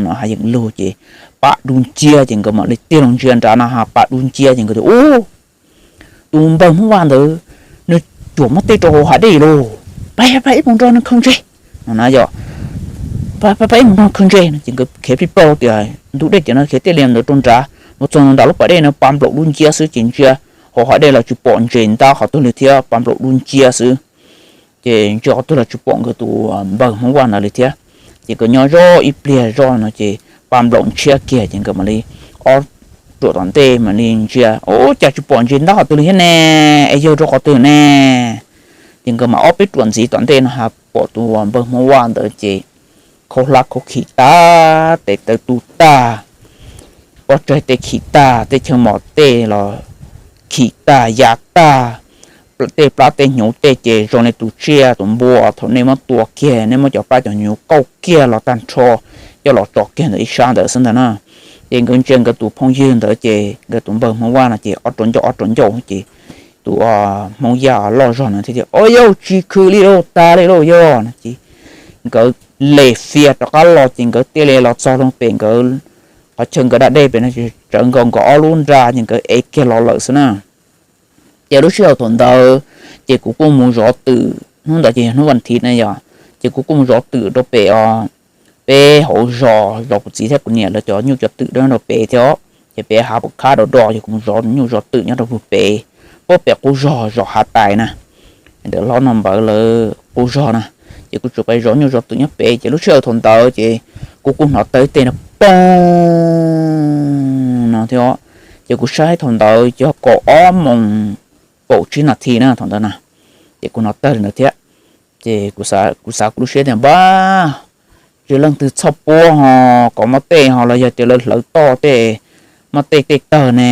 no hav yeem lug ces pam dub nciab ces nkawd mam li tig los ntsia nrad no ha pam dub nciab ces nkawd tias, ub, tus npawg Hmoob Vaj ntawd nws cuam maj tej rau hauv hav dej lauj, pab pab ib mus nrog nws khaws ntses no na yog, pab pab ib mus nrog khaws ntses no ces nkawd khiav plig plaws tias ntug dej tias no khiav tij li ntawd rau nrad, mus txog nram lub pas dej no pa nplaum dub nciab xwb ces ntsia hauv hav dej los tsis pom ntses ntab qhov twg li thiab pa nplaum dub nciab xwb. Ces ntsia qhov twg los tsis pom nkawd tus npawg Hmoob Vaj ntawd li thiab. Ces nkawd nyob zoj ib pliag zoj no ces pa nplaum ntshiab kiag ces nkawd mam li ob ruam tom ntej mam li ntsia, ub, cas tsis pom ntses ntab qhov twg li thiab ne, es yog rau qhov twg ne? Ces nkawd mam ob peb ruam ntxiv tom ntej no ha pom tus npawg Hmoob Vaj ntawd ces khaub hlab khaub khim tag, tes taw tu tag, pob tsaig tej khim tag, tej chaw mos tej los khim tag ya tag, tej plab tej hnyuv tej ces zoo li tus tsiaj tus npua thaum nej muab tua kiag nej muab cov plab cov hnyuv kauj kiag los tag nrho coj los tso kiag ntawm ib sab ntawd xwb ntag na. Ces nkawd ntsia nkawd tus phooj ywg ntawd ces nkawd tus npawg Hmoob Vaj no ces ob rau ncauj ob rau ncauj ces tus Hmoob Yaj loj zog no thiaj tias, ua yauj, tsis khwv li lauj, tas li lauj yog no ces nkawd les fias rov qab los ces nkawd thiaj li los txog loo pem nkawd qhov chaw nkawd da dej pem no ces tsawv nkaus nkawd ob lub nra ces nkawd ev kiag los lawm xwb na. Ces lub sij hawm thaum ntawd ces kuv kuj mus zov twm, hnub ntawd ces yog hnub vas thiv na yog, ces kuv kuj mus zov twm rau pem os, peb hauv zos, zov kuv txiv thiab kuv niam lawv cov nyuj cov twm rau pem thiab os. Ces pem hav pam khab do do ces kuv mus zov nyuj zov twm nyob rau pem, puag pem qub zos, zos Hav Tais na, ntawm hlob Nom Npawv lawv qub zos na. Ces kuv tsuas pais zov nyuj zov twm nyob pem ces lub sij hawm thaum ntawd ces kuv kuj hnov tawg tej no poob no thiab os. Ces kuv saib thaum ntawd yog kaum ob moos kaum tsib nas this na thaum ntawd na, ces kuv hnov tawg li ntawd thiab. Ces kuv xav kuv lub siab tias npab, tsis leej twg txhoj puab ho kom maj tej ho los yog tias lawv hlawv toj tej maj tej tej tawg ne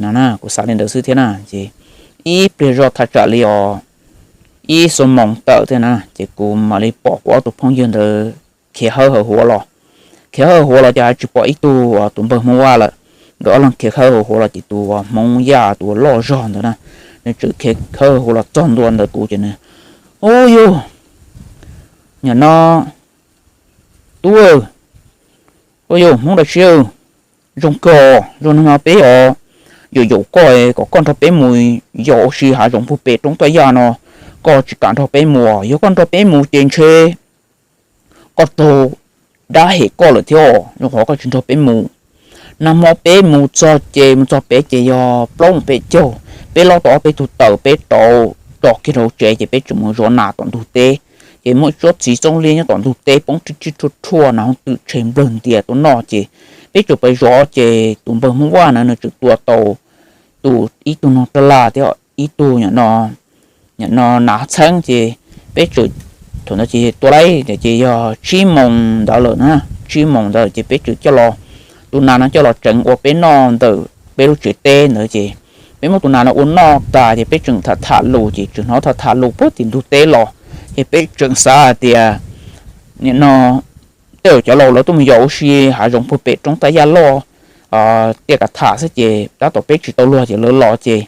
no na, kuv xav li ntawd xwb thiab na. Ces ib pliag zoj thaj tsam li os ib xuab moos tawm thiab na ces kuv mam li pom kuv ob tug phooj ywg ntawd khiav hawb hawv huav los. Khiav hawb hawv huav los ces tsis pom ib tug tus npawg Hmoob Vaj lawm. Nkawd ob leeg khiav hawb hawv huav los ces tus Hmoob Yaj tus loj zog ntawd na, nws tseem khiav hawb hawv huav los txog ntua ntawm kuv ces nws, ub yug, nyam no, tub, ua yog Hmoob Dab Siab, zoo kawg, zoo no peb os, yaum yaum koj kom koj nrog peb mus yos ua si hav zoov puag pem roob toj yaj no, koj tsis kam nrog peb mus, yog koj nrog peb mus ces ntshe koj raug dab hem koj lawm thiab os, zoo qhov koj tsis nrog peb mus. Nag hmo peb mus txog ces mus txog pem ces yog plaub moos peb caug, peb lob tau ob peb tug taws peb rauv tso kiag rau tsev ces peb tseem mus zov nas tom ntug teb. Ces muaj ib tsob txiv txooj liab nyob tom ntug teb poob rib rib rhuaj rhuaj, nas hooj twm tshe nplawg ntias tuaj noj ces peb tseem pais zov ces tus npawg Hmoob Vaj na nws tseem tua tau tus ib tug noog raj laj thiab ib tug no nas txheeb ces peb tseem, thaum ntawd ces tua laib ces yog tsib moos ntawd lawm na, tsib moos ntawd ces peb tseem coj los, tus nas no coj los tseev ua peb noj ntawm peb lub tsev teb ntawd ces peb muab tus nas no ua noj tas ces peb tseem tham tham lus ces tseem hnov tham tham lus puag tim ntug teb los. Ces peb tseem xav hais tias nim no tej zaum cov laus lawv tuaj mus yos ua si hav zoov puag pem roob Taj Yaj Loj tiaj kav tham xwb ces tab tom peb tsis tau luag ces lawv los ces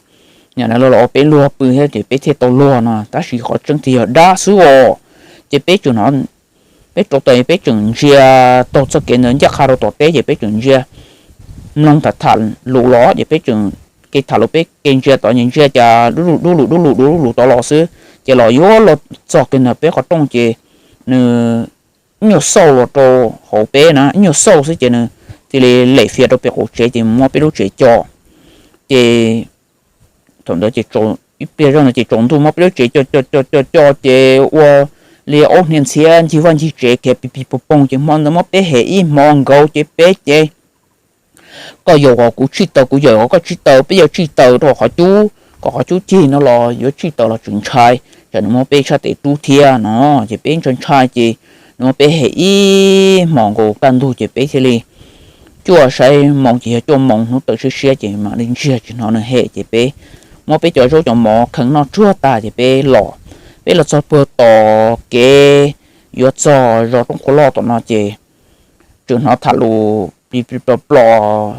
nim no lawv los ua peb luag pw thiab ces peb thiaj tau luag no, tab sis qhov tseeb tiag yog dab xwb os. Ces peb tseem, peb rauv taws peb tseem ntsia taug txoj kev ntawd ncaj qha rau tom teb ces peb tseem ntsia mloog tham tham lus los ces peb tseem ke tham lus peb ke ntsia tod ces ntsia cas dub lug dub lug dub lug dub lug tod los xwb ces los yuav los txog kiag ntawm peb qhov rooj ces nws ib nyuag xauj los rau hauv peb na, ib nyuag xauj xwb ces nws cia li lem fias rau pem qaum tsev ces muab peb lub tsev co. Ces thaum ntawd ces ib pliag zoj ntawd ces tsaus ntuj muab peb lub tsev co co co co co ces ua li aub hnia ntxhiab ncig vaj ncig tsev khiav pig pig poog poog ces hmo ntawd muab peb hem ib hmo nkaus ces peb ces koj yaum kom kuv tsij taws, kuv yaum kom koj tsij taws, peb yuav tsij taws rau qhov cub kom qhov cub cig no los yuav tsij taws los tseem ntshai, tsam nws muab peb sab tes rub thiab no. Ces peb ntshai ntshai ces nws muab peb hem ib hmos nkaus kaj ntug ces peb thiaj li cuaj saib moos ces yog cuaj moos hnub tawm siab siab ces mam li ntsiag tsis hnov nws hem ces peb muab peb cov zaub cov mov kheev noj tsuag tag ces peb los, peb los txog puag tom kev yuav txog zos Roob Qhua Loj tom no ces tseem hnov tham lus plis plis plos plos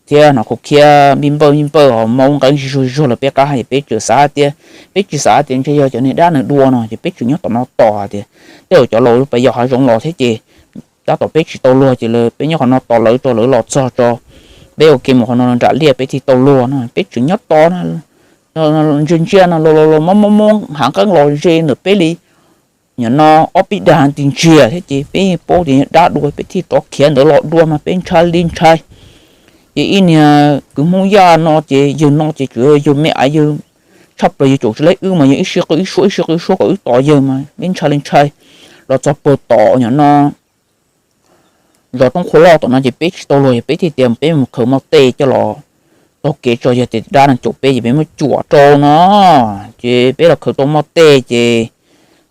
thiab hnov khuv khiab npij npawj npij npawj ho maub nqeeb zig zuag zig zuag los peb qab es peb tseem xav hais tias, peb tsis xav hais tias ntshe yog cov niag dab nws dua no ces peb tseem nyob tom no tos hais tias tej zaum cov laus pais yos hav zoov los thiab ces tab tom peb tsis tau luag ces peb nyob qhov no tos lawv tso lawv los txog tso peb ua ke mus qhov no nram liaj peb thiaj tau luag no. Peb tseem nyob tos no, ntsia ntsia no los los los mob mob mob hav nqeeb los ze ntawm peb li nim no ob peb dag ti ntsiag thiab ces peb yeej paub tias yog dab dua peb thiaj rov khiav ntawd los dua mas peb ntshai li ntshai. Ces ib niag kwv Hmoob Yaj no ces yawg no ces tsuas yog yawg me aiv yawg tshaj plaws yawg caum tsis laib wb mas yog ib sij qw ib suab ib sij qw ib suab kom wb tos yawg mas peb ntshai li ntshai. Los txog puag tom nim no zos Roob Qhua Loj tom no ces peb tsis tau luag ces peb thiaj tias peb mus khaws moj tej coj los taug kev tso yog tias dab no caum peb ces peb muab cuam rau no. Ces peb los khaws tau moj tej ces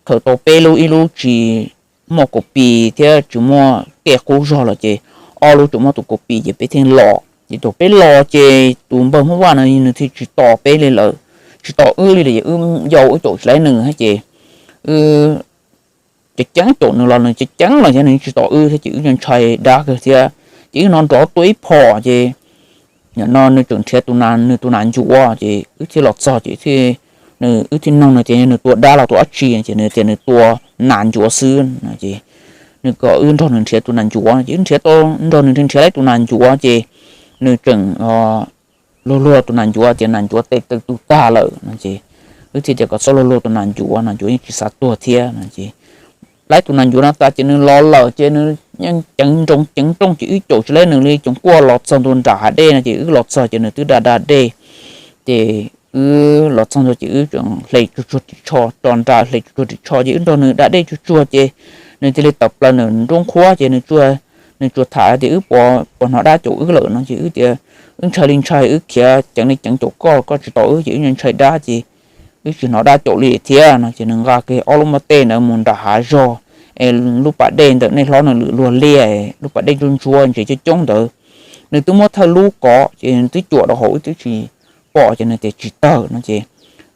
khaws tau peb lub ib lub tsis muaj kaum pis thiab tsis muaj tej qub zog los ces ob lub tsuas muaj tus kaum pis ces peb thiaj los ces thaum peb los ces tus npawg Hmoob Vaj no nws thiaj tsis tos peb li lawm, tsis tos wb li lawm ces wb yau wb caum tsis laib nws thiab ces wb ceev ceev caum nws los nws ceev ceev los thiab nws tsis tos wb thiab ces wb ntshai dab kawg thiab. Ces wb hnov nrov tuaj ib phom ces nim no nws tseem nrhiav tus nas, nws tus nas ncuav ces wb thiaj los txog ces wb thiaj nug nws tias nws tua dab los tua dab tsi ces nws tias nws tua nas ncuav xwb no ces nws kom wb nrog nws nrhiav tus nas ncuav ces wb nrhiav tau, nrog nws nrhiav laib tus nas ncuav ces nws tseem luag luag tus nas ncuav tias nas ncuav tes taw tu tag lawm no ces wb thiaj tias kom txhob luag luag tus nas ncuav, nas ncuav yeej tsis xav tuag thiab no ces laib tus nas ncuav no tas ces nws los lawm ces nws yeej ceev nrooj ceev nrooj ces wb caum tsis laib nws li. Ces kuj los txog ntua nram hav dej no ces wb los txog ces nws twb da da dej ces wb los txog ntua ces wb tseem hle tsuag tsuag ris tsho, tso nra hle tsuag tsuag ris tsho ces wb nrog nws da dej tsuag tsuag ces nws thiaj li tawm plaws nws nruab nqhuab ces nws tsuas tham tias wb puas hnov dab caum wb lawm no ces wb tias wb ntshai li ntshai, wb khiav ceev li ceev caum koj, koj tsis tos wb ces wb ntshai dab ces wb tsis hnov dab caum li thiab no ces nws nqa kiag ob lub moj tej ntawd mus nram hav zog es lub pas dej ntawm nej hlob nws lwm luag liaj, lub pas dej ntsuab ntsuab ntses coob coob ntawd, nws twb muab thawj lub kov ces nws twb cuam rau hauv wb twb tsis pom ces nws tias tsis tawg no ces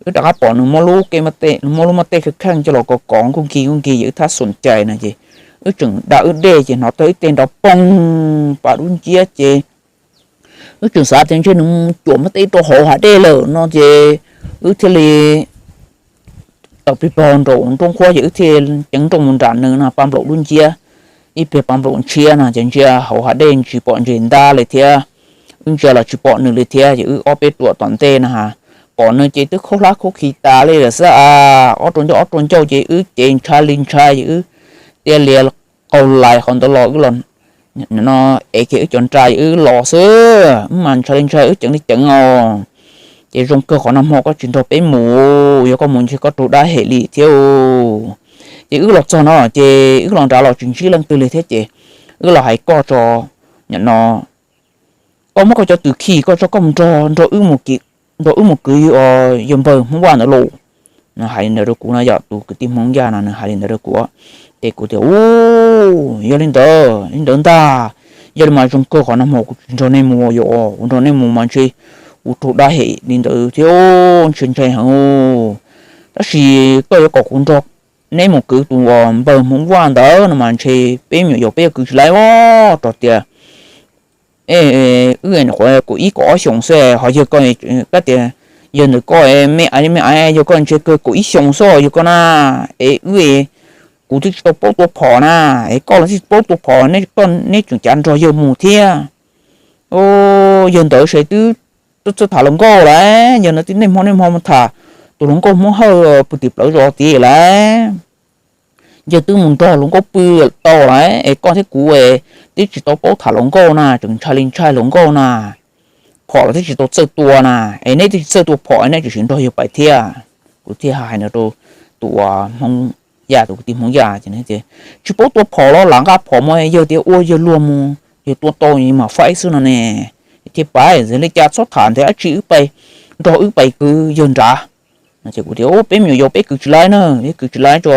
wb rov qab pom nws muab lub moj tej kheej kheej coj los kov kov nkuj nkig nkuj nkig ces wb thab xum cais no ces wb tseem da wb dej ces hnov tawg ib teg nrov poog pas dub nciab ces wb tseem xav tias ntshe nws cuam moj tej rau hauv hav dej lawm no ces wb thiaj li tawm plig pog nraum nruab nqhuab ces wb thiaj ceev nrooj mus nram nws no pa nplaum dub nciab. Ib pliag pa nplaum ntshiab no ces ntsia hauv hav dej tsis pom ntses ntab li thiab, wb ntsia los tsis pom nws li thiab ces wb ob peb ruam tom ntej no pom nws ces twb khaub hlab khaub khi tas li lawm xwb a, ob rua ncauj ob rua ncauj ces wb ces ntshai li ntshai ces wb tias lias qaug lais qhov ntawd los wb los, no, es kiag wb cov nra wb los xwb, wb mas ntshai li ntshai wb ceev li ceev os. Ces zoo kawg qhov nag hmo koj tsis nrog peb mus, yog koj mus ntshe koj raug dab hem li thiab. Ces wb los txog no ces wb los nrad los tsis ntsib leej twg li thiab ces wb los hais koj tso, no, koj muab koj cov twm khi koj tso koj mus nrog, nrog wb mus kwv yawg npawg Hmoob Vaj ntawd los. Nws hais li ntawd rau kuv no, yog tus kwv tij Hmoob Yaj no nws hais li ntawd rau kuv. Ces kuv tias, Ub, yog li ntawd li ntawd ntag. Yog li mas zoo kawg qhov nag hmo kuv tsis nrog nej mus, yog kuv nrog nej mus mas ntshe kuv raug dab hem li ntawd thiab, ntshe ntshai heev. Tab sis koj yuav kom kuv nrog neb mus kwv tus npawg Hmoob Vaj ntawd no mas ntshe peb me nyuam yaus peb yuav kwv tsis laib os, rau tias wb nyuam qhuav kaum ib kaum ob xyoos xwb, ho yog koj, koj tias yog ntawm koj me me, yog koj ntshe kawg kaum ib xyoos xwb yog koj na. Es wb, kuv twb tsis tau paub tua phom na, es koj los twb tsis paub tua phom, neb tseem cav nrog yawg mus thiab. Yog ntawd ces twb txawj tham hluas nkauj lawm, yog ntawd twb niaj hmo niaj hmo mus tham tus hluas nkauj Hmoob Hawj pw tim plawv zos tid lawm. Yawg twb mus nrog hluas nkauj pw tau lawm, es koj thiab kuv twb tsis tau paub tham hluas nkauj na, tseem ntshai li ntshai hluas nkauj na. Phom los twb tsis tau txawj tua na, es neb twb tsis txawj tua phom nej tseem nrog yawg pais thiab. Kuv thiaj hais no rau tus Hmoob Yaj, tus kwv tij Hmoob Yaj, tsis paub tua phom los lam nqa phom mus, yawg tias ua yawg luag mus yawg tua tau mas faib xwb no ne. Thiaj pais, li cas txhob tham ntawd, dab tsi wb pais, nrog wb pais kwv yawg nrad. Ces kuv tias, Ub, peb me nyuam yaus peb kwv tsis laib na, peb kwv tsis laib tso.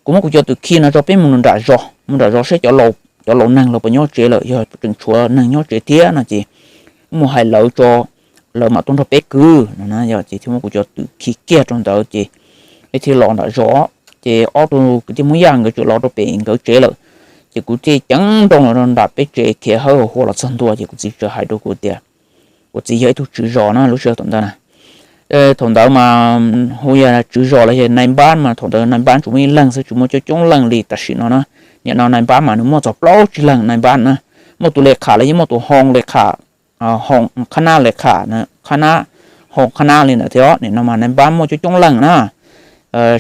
Kuv muab kuv cov twm khi no tso peb mus nram zos, mus nram zos saib cov laus neeg los puas nyob tsev lawm, yog tseem tshuav neeg nyob tsev thiab no ces mus hais lawv tso, lawv mam tuaj nrog peb kwv no. Ces thiaj muab kuv cov twm khi kiag rau ntawd ces peb thiaj los nram zos. Ces ob tug kwv tij Hmoob Yaj nkawd tseem los rau pem nkawd tsev lawm. Ces kuv thiaj ceev nrooj los rau nram peb tsev khiav hawb hua los txog ntua ces kuv txiv txawm hais rau kuv tias, kuv txiv yog ib tug tswv zos na lub sij hawm thaum ntawd na. Thaum ntawd mas hu yog tswv zos los yog nais npab mas thaum ntawd nais npab tsuas muaj ib leeg xwb, tsis muaj coob coob leej li tam sim no na. Nim no nais npab mas nws muaj txog plaub tsib leeg nais npab na, muaj tus le kham los yeej muaj tus hoo le kham, hoo qhab nab le kham, qhab nab, hoo qhab nab li ntawd thiab. Nim no mas nais npab muaj coob coob leej na,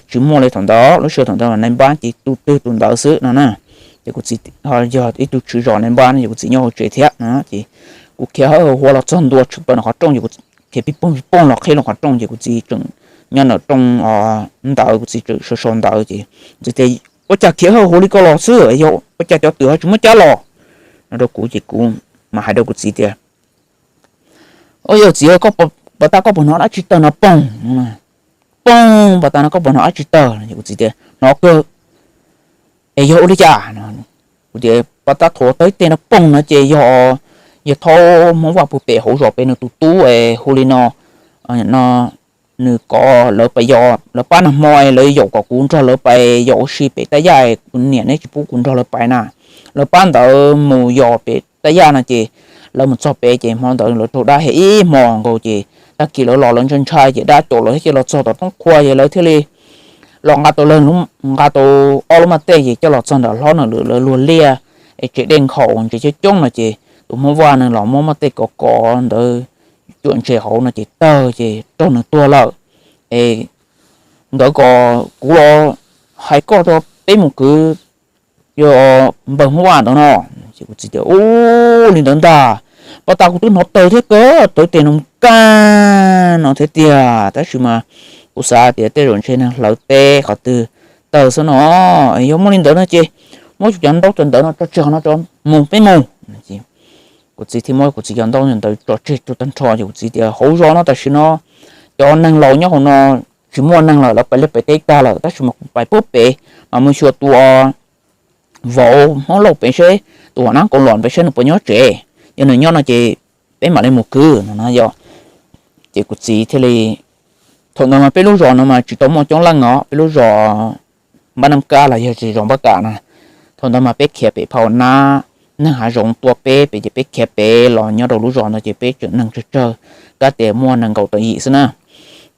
tsis muaj li thaum ntawd. Lub sij hawm thaum ntawd mas nais npab ces tus twg tus ntawd xwb no na. Ces kuv txiv yog ib tug tswv zos nais npab no ces kuv txiv nyob hauv tsev thiab no ces kuv khiav hawb hua los txog ntua tshwm plaws nram qhov rooj ces kuv khiav pij poog pij poog los qhib loo qhov rooj ces kuv txiv tseem nyob nram rooj ntawd, kuv txiv tseem sau sau ntawv ces kuv txiv tias, Ua cas khiav hawb hua li koj los xwb, yog ua cas cov twm ho tsis muab cab los? No rau kuv ces kuv mam hais rau kuv txiv tias, Ua yog txiv, koj puas, puas tas koj puas hnov dab tsi tawg no poog, poog, puas tas no koj puas hnov dab tsi tawg? Kuv txiv tias, Hnov kawg. Es yog ua li cas? Kuv tias, Puas tas thaum tawg ib teg no poog no ces yog, yog thaum Hmoob Vaj pw pem hauv zos pem nws tus tub es hu li no, no, nws kom lawv pais yos, lawv pab nag hmo lawv yaum kom kuv nrog lawv pais yos ua si pem Taj Yaj, kuv niam neb tsis pub kuv nrog lawv pais na. Lawv pab ntawd mus yos pem Taj Yaj no ces lawv mus txog pem ces hmo ntawd lawv raug dab hem ib hmo nkaus ces tag kis lawv los lawv ntshai ntshai ces dab caum lawv thiab cia los txog tom roob qhua ces lawv thiaj li los nqa tau leeg, nqa tau ob lub maj tej ces coj los txog nram hlob na, lawv luag liaj es tsev dej nkhaus ntses coob coob no ces tus Hmoob Vaj no los muab maj tej kov kov ntawd cuam ntses hauv no ces tawg ces raug nws tuag lawm. Es nkawd kom kuv los hais koj rau peb mus kwv yawg npawg Hmoob Vaj ntawd no. Ces kuv txiv tias, Ub, li ntawd ntag, puas tas kuv twb hnov tawg thiab kawg, tawg tes no kaj no thiab tiag, tab sis mas kuv xav tias tej zaum ntshe neeg hlawv teb qhov twg tawg xwb no. Yog muaj li ntawd no ces muab kuv cov ntaub cov ntawv no tso tseg qhov no tso, mus peb mus. Kuv txiv thiaj muab kuv txiv cov ntaub ntawv tso tseg tag nrho ces kuv txiv tias, Hauv zos no tam sim no cov neeg laus nyob hauv no tsis muaj neeg lawm, lawv pais liaj pem teb tag lawm, tab sis mas kuv pais puag pem mas mus xyuas tus vauv Hmoob Lauj pem seb, tus Huam Nab Koos Los pem seb nws puas nyob tsev. Yog nws nyob no ces peb mam li mus kwv no na yog. Ces kuv txiv thiaj li, thaum ntawd mas peb lub zos no mas tsis tau muaj coob leej os, peb lub zos Npab Nab Kab los yog zos Npab Kam na. Thaum ntawd mas peb khiav pem phau nab, neeg hav zoov tua peb pem ces peb khiav pem los nyob rau lub zos no ces peb tseem neeg tsawg tsawg, kab tias muaj nees nkaum tawm yim xwb na.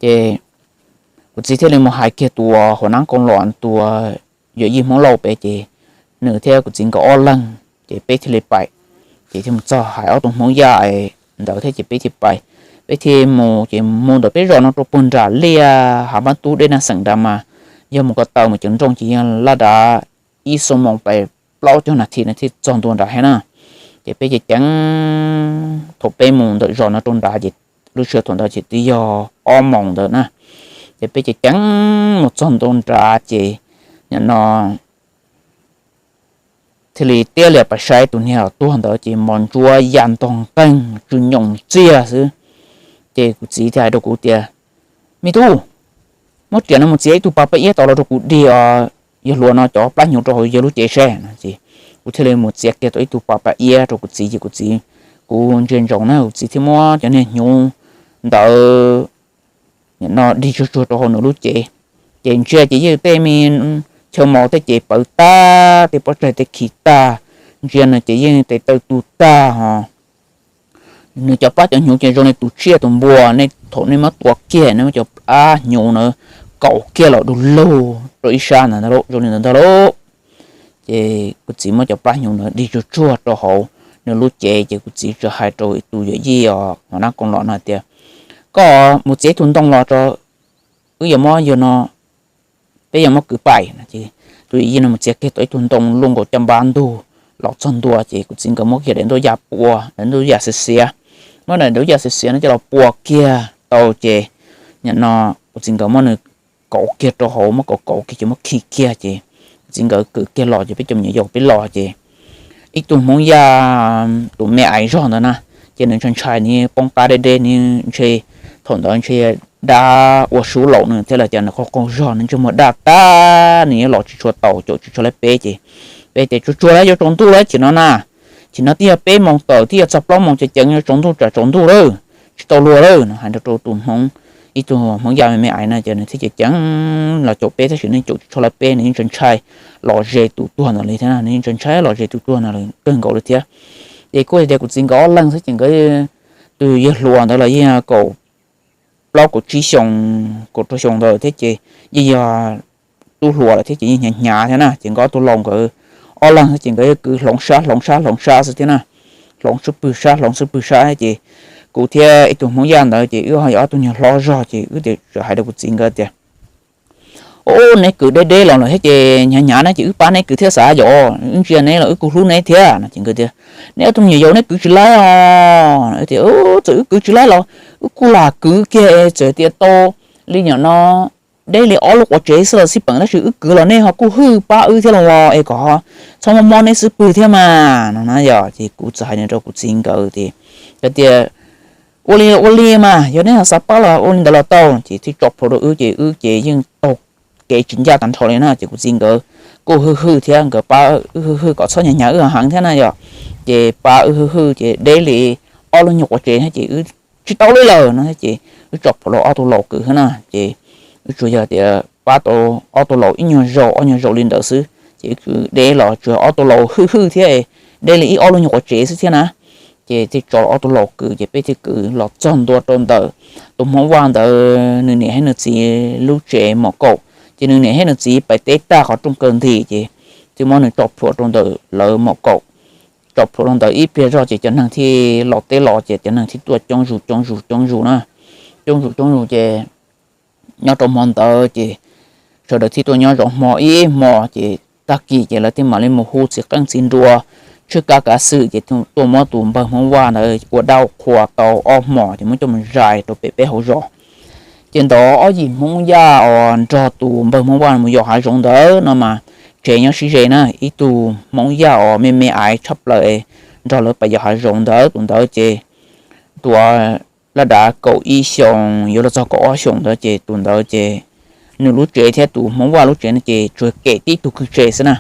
Ces kuv txiv thiaj li mus hais kiag tus Huam Nab Koos Los, tus yawm yij Hmoob Lauj pem ces nws thiab kuv txiv nkawd ob leeg ces peb thiaj li pais. Ces thiaj mus txog hais ob tug Hmoob Yaj ntawd thiab ces peb thiaj pais. Peb thiaj mus ces mus ntawm peb zos no rau puag nram liaj Hav Npab Tub dej Naj Xeem nrad mas yog mus ko taw mus ceev nrooj ces yog laj dav ib xuab moos pais plaub caug nas this no thiaj txog ntua nrad thiab na. Ces peb ceev ceev thaum peb mus ntawm zos no rau nrad ces lub sij hawm thaum ntawd ces twb yog ob moos ntawd na. Ces peb ceev ceev mus txog ntua nrad ces nim no thiaj li tiab li pais saib tus niag tuag ntawd ces mos ntsuab ya ntog nqeeg tsw nyoos txiag xwb. Ces kuv txiv thiaj hais rau kuv tias, Me tub, muab riam no mus txiav ib tug pas paj iab tau los rau kuv dig os, yawg hluas no cov plab hnyuv rau hauv yawg lub cev seb no. Ces kuv thiaj li mus txiav kiag tau ib tug pas paj iab rau kuv txiv ces kuv txiv, kuv ntsia ntsoov na kuv txiv thiaj muab cov niag hnyuv ntawd no dig tsuag tsuag rau hauv nws lub cev. Ces ntsia ces yeej tej me chaw mos tej ces pawv tag, tej pob tsaig tej khi tag, ntsia no ces yeej tes taw tu tag ho. Nws cov plab cov hnyuv ces zoo li tus tsiaj tus npua, nej thaum nej muab tua kiag nej muab cov plab hnyuv na kaus kiag los du lug rau ib sab ntawd ntag lauj, zoo li ntawd ntag lauj. Ces kuv txiv muab cov plab hnyuv na dig tsuag tsuag rau hauv nws lub cev ces kuv txiv txawm hais rau tus yawm yij os, hos nab koos los no hais tias, Koj mus txiav ib tug ntoo los tso, wb yuav muab yawg no, peb yuav muab kwv pais no. Ces tus yawm yij no mus txiav kiag tau ib tug ntoo luaj nkaus caj npab ntug los txog ntua ces kuv txiv nkawd muab kiag daim ntuj yaj pua, daim ntuj yaj xiav xiav, muab daim ntuj yaj xiav xiav no coj los pua kiag tau ces nim no kuv txiv nkawd muab nws kauv kiag rau hauv, muab kauv kauv kiag ces muab khi kiag ces kuv txiv nkawd kwv kiag los ces peb cov me nyuam yaus peb los ces ib tug Hmoob Yaj tus me aiv zog ntawd na, ces nws ntshai ntshai nws poob qab deb deb nws ntshe thaum ntawd ntshe dab ua sub laum nws thiab los cas nws qaug qaug zog nws ntsej muag daj tag nws yuav los tsis tshua taus caum tsis tshua lawm peb ces peb tias, Tsuag tsuag lawm yuav tsaus ntuj lawm chim no na, chim no twb yog peb moos tawm twb yog txog plaub moos ces ceev yuav tsaus ntuj tsam tsaus ntuj lawm, tsis tau luag lawm no hais rau tus Hmoob, ib tug Hmoob Yaj me me aiv na ces nws thiaj ceev ceev los caum peb tab sis nws caum tsis tshua lawm peb nws yeej ntshai ntshai los ze tus tuag ntawd li thiab na, nws yeej ntshai ntshai los ze tus tuag ntawd kawg nkaus li thiab. Ces kuj tias kuv txiv nkawd ob leeg xwb ces nkawd tus yawg hluas ntawd los yeej kaum plaub kaum tsib xyoo, kaum rau xyoo ntawd thiab ces yeej yog tub hluas lawm thiab ces yeej hnyav hnyav thiab na ces nkawd ob tug laus nkawd ob leeg xwb ces nkawd yeej kwv hloov sab hloov sab hloov sab xwb thiab na, hloov sab pwg sab hloov sab pwg sab ces kuv thiab ib tug Hmoob Yaj ntawd ces wb ho yog ob tug nyuag hlob zog ces wb txawm hais rau kuv txiv nkawd tias, Ub, neb kwv deb deb los lawm thiab ces hnyav hnyav na ces wb pab neb kwv thiab xav yom, wb ntsia neb los wb kuj hlub neb thiab no ces nkawd tias, Neb ob tug me nyuam yaus neb kwv tsis laib os. Tias, Txawm wb kwv tsis laib los wb kuj lam kwv kiag txawm tias tau li nim no deb li ob lub quav tsev xwb los xij peem tab sis wb kwv los nej ho kuj hwj pab wb thiab los es kom txhob mob mob neb xub pwg thiab mas no na yom. Ces kuv txawm hais rau kuv txiv nkawd tias, Ua li ua li mas yog neb ho xav pab los ua li ntawd los tau. Ces thiaj tso plhuav rau wb ces wb ces yeej taug kev tsis ncaj tag nrho li na ces kuv txiv nkawd kuj hwj hwj thiab nkawd pab wb hwj hwj kom txhob hnyav hnyav wb heev thiab na yom. Ces pab wb hwj hwj ces deb li ob lub nyuag quav tsev thiab ces wb tsis tau li lawm no ces wb tso plhuav rau ob tug laus kwv thiab na ces wb tsuas yog tias pab tau ob tug laus ib nyuag zaus ob nyuag zaus li ntawd xwb ces wb kwv deb los tsuas ob tug laus hwj hwj thiab deb li ib ob lub nyuag quav tsev xwb thiab na. Ces thiaj tso ob tug laus kwv ces peb thiaj kwv los txog ntua rau ntawm tus Hmoob Vaj ntawd nws niam thiab nws txiv lub tsev mom kaum. Ces nws niam thiab nws txiv pais teb tag qhov rooj kaw nti ces thiaj muab nws tso plhuav rau ntawm lawv mom kaum. Tso plhuav rau ntawd ib pliag zog ces cov neeg thiaj los teb los ces cov neeg thiaj tuaj coob zus coob zus coob zus na. Coob zus coob zus ces nyob rau hmo ntawd ces sawv daws thiaj tuaj nyob zov hmo ib hmo ces tag kis ces lawv thiaj mam li mus hu txiv qeej txiv nruas, tshwj kav kav xwm ces tuaj muab tus npawg Hmoob Vaj ntawd ua dab ua qhua tau ob hmos ces muab coj mus zais rau pem peb hauv zos. Ces ntawd ob yim Hmoob Yaj uas nrog tus npawg Hmoob Vaj mus yos hav zoov ntawd no mas tsev nyob sib ze na, ib tug Hmoob Yaj uas me me aiv tshaj plaws nrog lawv pais yos hav zoov ntawd, tus ntawd ces tus laj dav kaum ib xyoos yuav luag txog kaum ob xyoos ntawd ces tus ntawd ces nws lub tsev thiab tus Hmoob Vaj lub tsev no ces tsuas kem tib tug kwj tsev xwb na,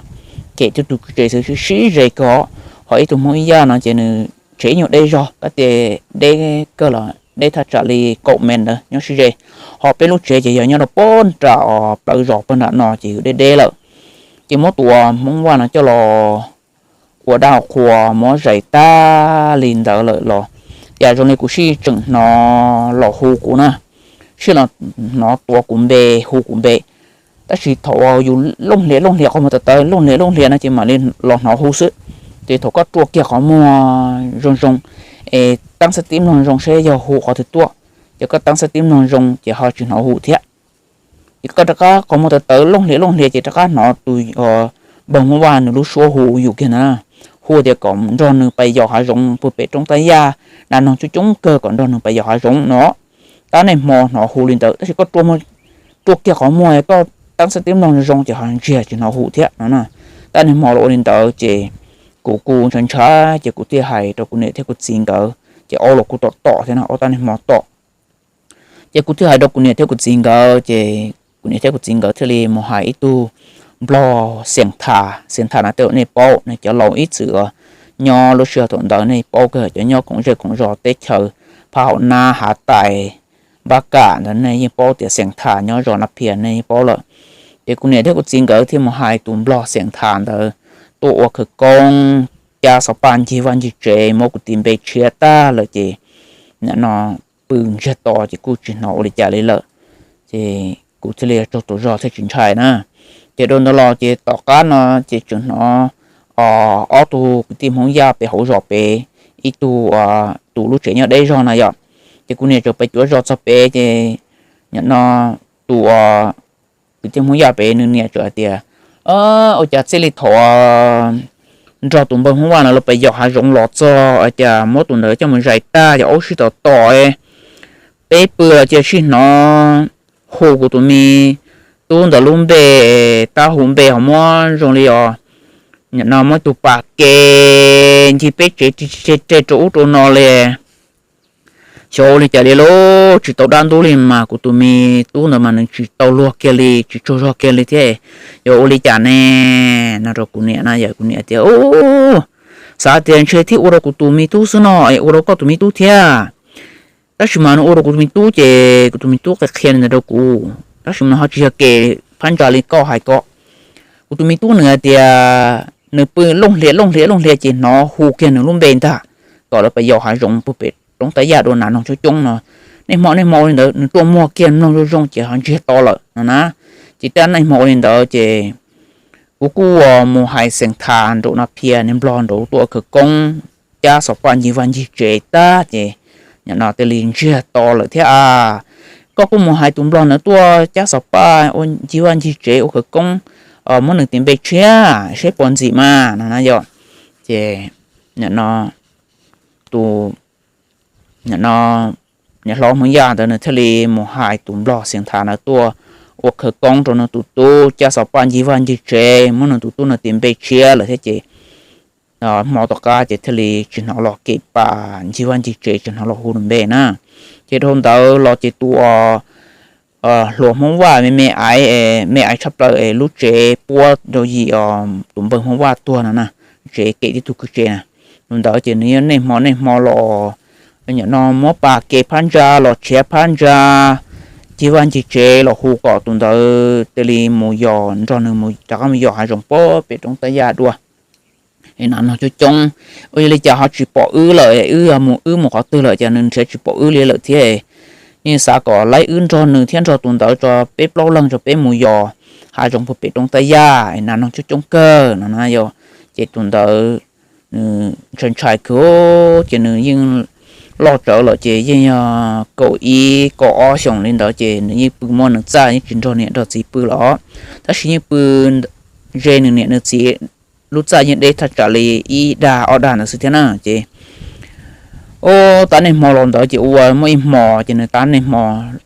kem tib tug kwj tsev xwb sib ze kawg. Ho ib tug Hmoob Yaj no ces nws tsev ib nyuag deb zog, kab tias deb kawg los deb thaj tsam li kaum mev ntawd nyob sib ze. Ho peb lub tsev ces yog nyob rau pag nram os plawv zos pag nram no ces yus deb deb lawm. Ces muab tus Hmoob Vaj no coj los ua dab ua qhua muab zais tag li ntawd lawm los, yam zoo li kuv sij tseem hnov los hu kuv na, sij los hnov tuav kuv npe hu kuv npe. Tab sis thaum yus looj hlias looj hlias qhov muag tawv tawv looj hlias looj hlias no ces mam li los hnov hu xwb. Ces thaum koj rua kiag qhov muag zoo zoo es teeb xab tib mloog zoo seb yog hu qhov twg tuaj, ces koj teeb xab tib mloog zoo ces ho tsis hnov hu thiab. Ces koj rov qab qhov muag tawv tawv looj hlias looj hlias ces rov qab hnov tus npawg Hmoob Vaj nws lub suab hu yus kiag na, hu tias kom nrog nws pais yos hav zoov puag pem roob Tab Yaj, nas noog coob coob kawg, kom nrog nws pais yos hav zoov no. Tab niaj hmo hnov hu li ntawd, tab sis koj ruaj kiag qhov muag, koj teeb xab tib mloog zoo zoo ces ho ntsiag tsis hnov hu thiab no na. Tab niaj hmo los ua li ntawd ces kuv kuj ntshai ntshai ces kuv thiaj hais rau kuv niam thiab kuv txiv nkawd, ces ob los kuj tom tom thiab no, ob tab niaj hmo tom. Ces kuv thiaj hais rau kuv niam thiab kuv txiv nkawd, ces kuv niam thiab kuv txiv nkawd thiaj li mus hais ib tug nplog Xeem Thas, Xeem Thas na tej zaum nej paub, nej cov laus ib txwm nyob lub sij hawm thaum ntawd nej paub kawg, cov nyob koom zej koom zos teb chaws Phab Hauv Nab, Hav Tais, Npab Kam ntawd nej yeej paub tias Xeem Thas nyob zos Nab Phias nej yeej paub lawm. Ces kuv niam thiab kuv txiv nkawd thiaj mus hais tus nplog Xeem Thas ntawd tuaj ua khawv koob, cab xov paj ncig vaj ncig tsev, muab kuv tis npe tshiab tag lawm ces nim no pw ntsiag to ces kuj tsis hnov ua li cas li lawm. Ces kuv thiaj li tsaug tus zog thiaj tsis ntshai na. Ces dhau ntawd los ces tom qab no ces tseem hnov ob tug kwv tij Hmoob Yaj pem hauv zos pem, ib tug tus lub tsev nyob deb zog na yom. Ces kuv niam tseem pes cuav zos txog pem ces nim no tus kwv tij Hmoob Yaj pem nws niam tseem hais tias, ua cas txij li thaum nrog tus npawg Hmoob Vaj no lawv pes yos hav zoov los txog cas muab tus ntawd coj mus zais tag ces aub sib tom tom, peb pw los cia sib hnov hu kuv tus me tub ntawd lub npe, tab hu npe ho muab zoo li os, nim no muab tus pas ke ncig peb tsev reg rau ub rau no li. Xyov ua li cas li lauj, tsis tau dab ntub li mas kuv tus me tub ntawd mas nws tsis tau luag kiag li, tsis tsaug zog kiag li thiab. Yog ua li cas ne? No rau kuv niam na, yog kuv niam tias, xav tias ntshe thiaj ua rau kuv tus me tub xwb no es ua rau koj tus me tub thiab. Tab sis mas nws ua rau kuv tus me tub ces kuv tus me tub qhia qhia li ntawd rau kuv, tab sis mas ho tsis yog kev phab ntsa li koj hais ko. Kuv tus me tub nws hais tias nws pw looj hlias looj hlias looj hlias ces hnov hu kiag nws lub npe ntag, kom lawv pes yos hav zoov puag pem roob Tab Yaj dua nas noog coob coob no. Niaj hmo niaj hmo ua li ntawd nws ruaj muag kiag mloog zoo zoo ces ho ntsiag to lawm no na. Ces tab niaj hmo ua li ntawd ces kuv kuj mus hais Xeem Thas nraum Nas Phias, niag nplog nraud tuaj ua khawv koob, cab xov paj ncig vaj ncig tsev tag ces nim no thiaj li ntsiag to lawm thiab a. Koj kuj mus hais tus nplog ntawd tuaj cab xov paj ua ncig vaj ncig tsev ua khawv koob, muab nws tis npe tshiab seb puas ntxim mas no na yog. Ces nim no tus, nim no niam hlob Hmoob Yaj ntawd nws thiaj li mus hais tus nplog Xeem Thas ntawd tuaj ua khawv koob rau nws tus tub, cab xov paj ncig vaj ncig tsev, muab nws tus tub no tis npe tshiab lawm thiab ces hmo tom qab ces thiaj li tsis hnov los kev pas ncig vaj ncig tsev, tsis hnov los hu nws npe na. Ces dhau ntawd los ces tus hluas Hmoob Vaj me me aiv, me aiv tshaj plaws es lub tsev puab rau yim tus npawg Hmoob Vaj tuag no na, tsev kem tib tug kwj tsev na. Tus ntawd ces nws niaj hmo niaj hmo los nim no muab pas ke phab ntsa los tshiav phab ntsa, ncig vaj ncig tsev los hu kom tus ntawd thiaj li mus yos, nrog nws mus rov qab mus yos hav zoov puag pem roob Tab Yaj dua. Es nas noog coob coob, ua li cas ho tsis pom wb lawm, wb yog mus, wb mus qhov twg lawm cas nws nrhiav tsis pom wb li lawm thiab. Yeej xav kom laib wb nrog nws thiab nrog tus ntawd tso, peb plaub leeg tso peb mus yos hav zoov puag pem roob Tab Yaj, nas noog coob coob kawg no na yog. Ces tus ntawd nws ntshai ntshai kawg, ces nws yeej loj tsawv lawm ces yeej yog kaum ib kaum ob xyoos li ntawd ces nws yeej pw muaj nws txaj, yeej tsis nrog niam nrog txiv pw lawm, tab sis yeej pw ze nws niam nws txiv lub txaj, yeej deb thaj tsam li ib dag ob dag ntawd xwb thiab na. Ces tab niaj hmo los ntawd ces ua muaj ib hmo ces nws tab niaj hmo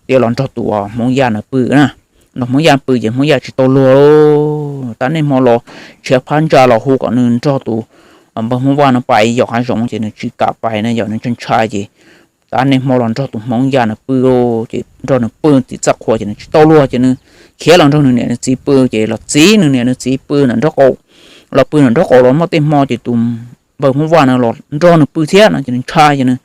thiaj los nrog tus Hmoob Yaj ntawd pw na. Nrog Hmoob Yaj pw ces Hmoob Yaj tsis tau luag, tab niaj hmo los tshiav phab ntsa los hu kom nws nrog tus npawg Hmoob Vaj no pais yos hav zoov ces nws tsis kam pais na, yog nws ntshai ntshai ces tab niaj hmo los nrog tus Hmoob Yaj ntawd pw, ces nrog nws pw tim txaj qhua ces nws tsis tau luag ces nws khiav los nrog nws niam nws txiv pw, ces los txib nws niam nws txiv pw ntawm nraub qaum, los pw ntawm nraub qaum los muaj tej hmo ces tus npawg Hmoob Vaj no los nrog nws pw thiab no ces nws ntshai ces nws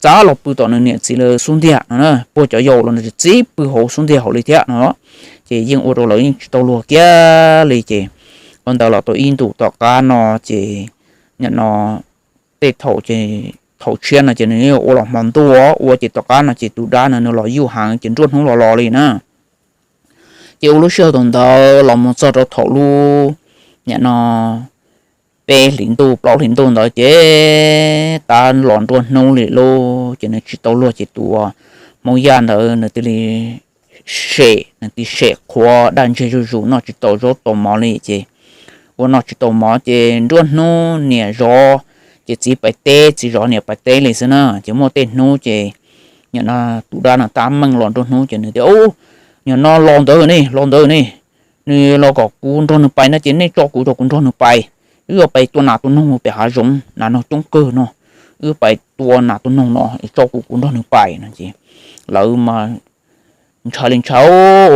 txav los pw tom nws niam txiv lawv xub ntiag no, puag cov yau los nws txib pw hauv xub ntiag hauv li thiab no. Ces yeej ua rau lawv yeej tsis tau luag kiag li ces ua ntawd los tau ib ntus tom qab no ces nim no tej thaum ces thaum tshiab no ces nws ua los hmo ntuj ua ces tom qab no ces tus dab no nws los yuj heev ces nruab hnub los los li na. Ces ua lub sij hawm thaum ntawd los mus txog rau thaum lub nim no peb hlis ntuj plaub hlis ntuj ntawd ces tab los nruab hnub li lauj, ces nws tsis tau luag ces tus Hmoob Yaj ntawd nws thiaj li sem, nws thiaj sem qhuav daj ntseg zuj zus noj tsis tau zaub tau mov li ces ua noj tsis tau mov ces nruab hnub niam zov ces txiv pais teb, txiv zov niam pais teb li xwb na. Ces muaj tej hnub ces nim no tus dab no tab meeg los nruab hnub ces nws tias, Ub, nim no los ntawd ne, los ntawd ne, nws los kom kuv nrog nws pais no ces nej tso kuv, tso kuv nrog nws pais. Wb yuav pais tua nas tua noog pem hav zoov, nas noog coob kawg no, wb pais tua nas tua noog no, tso kuv, kuv nrog nws pais no ces lawv mas ntshai li ntshai.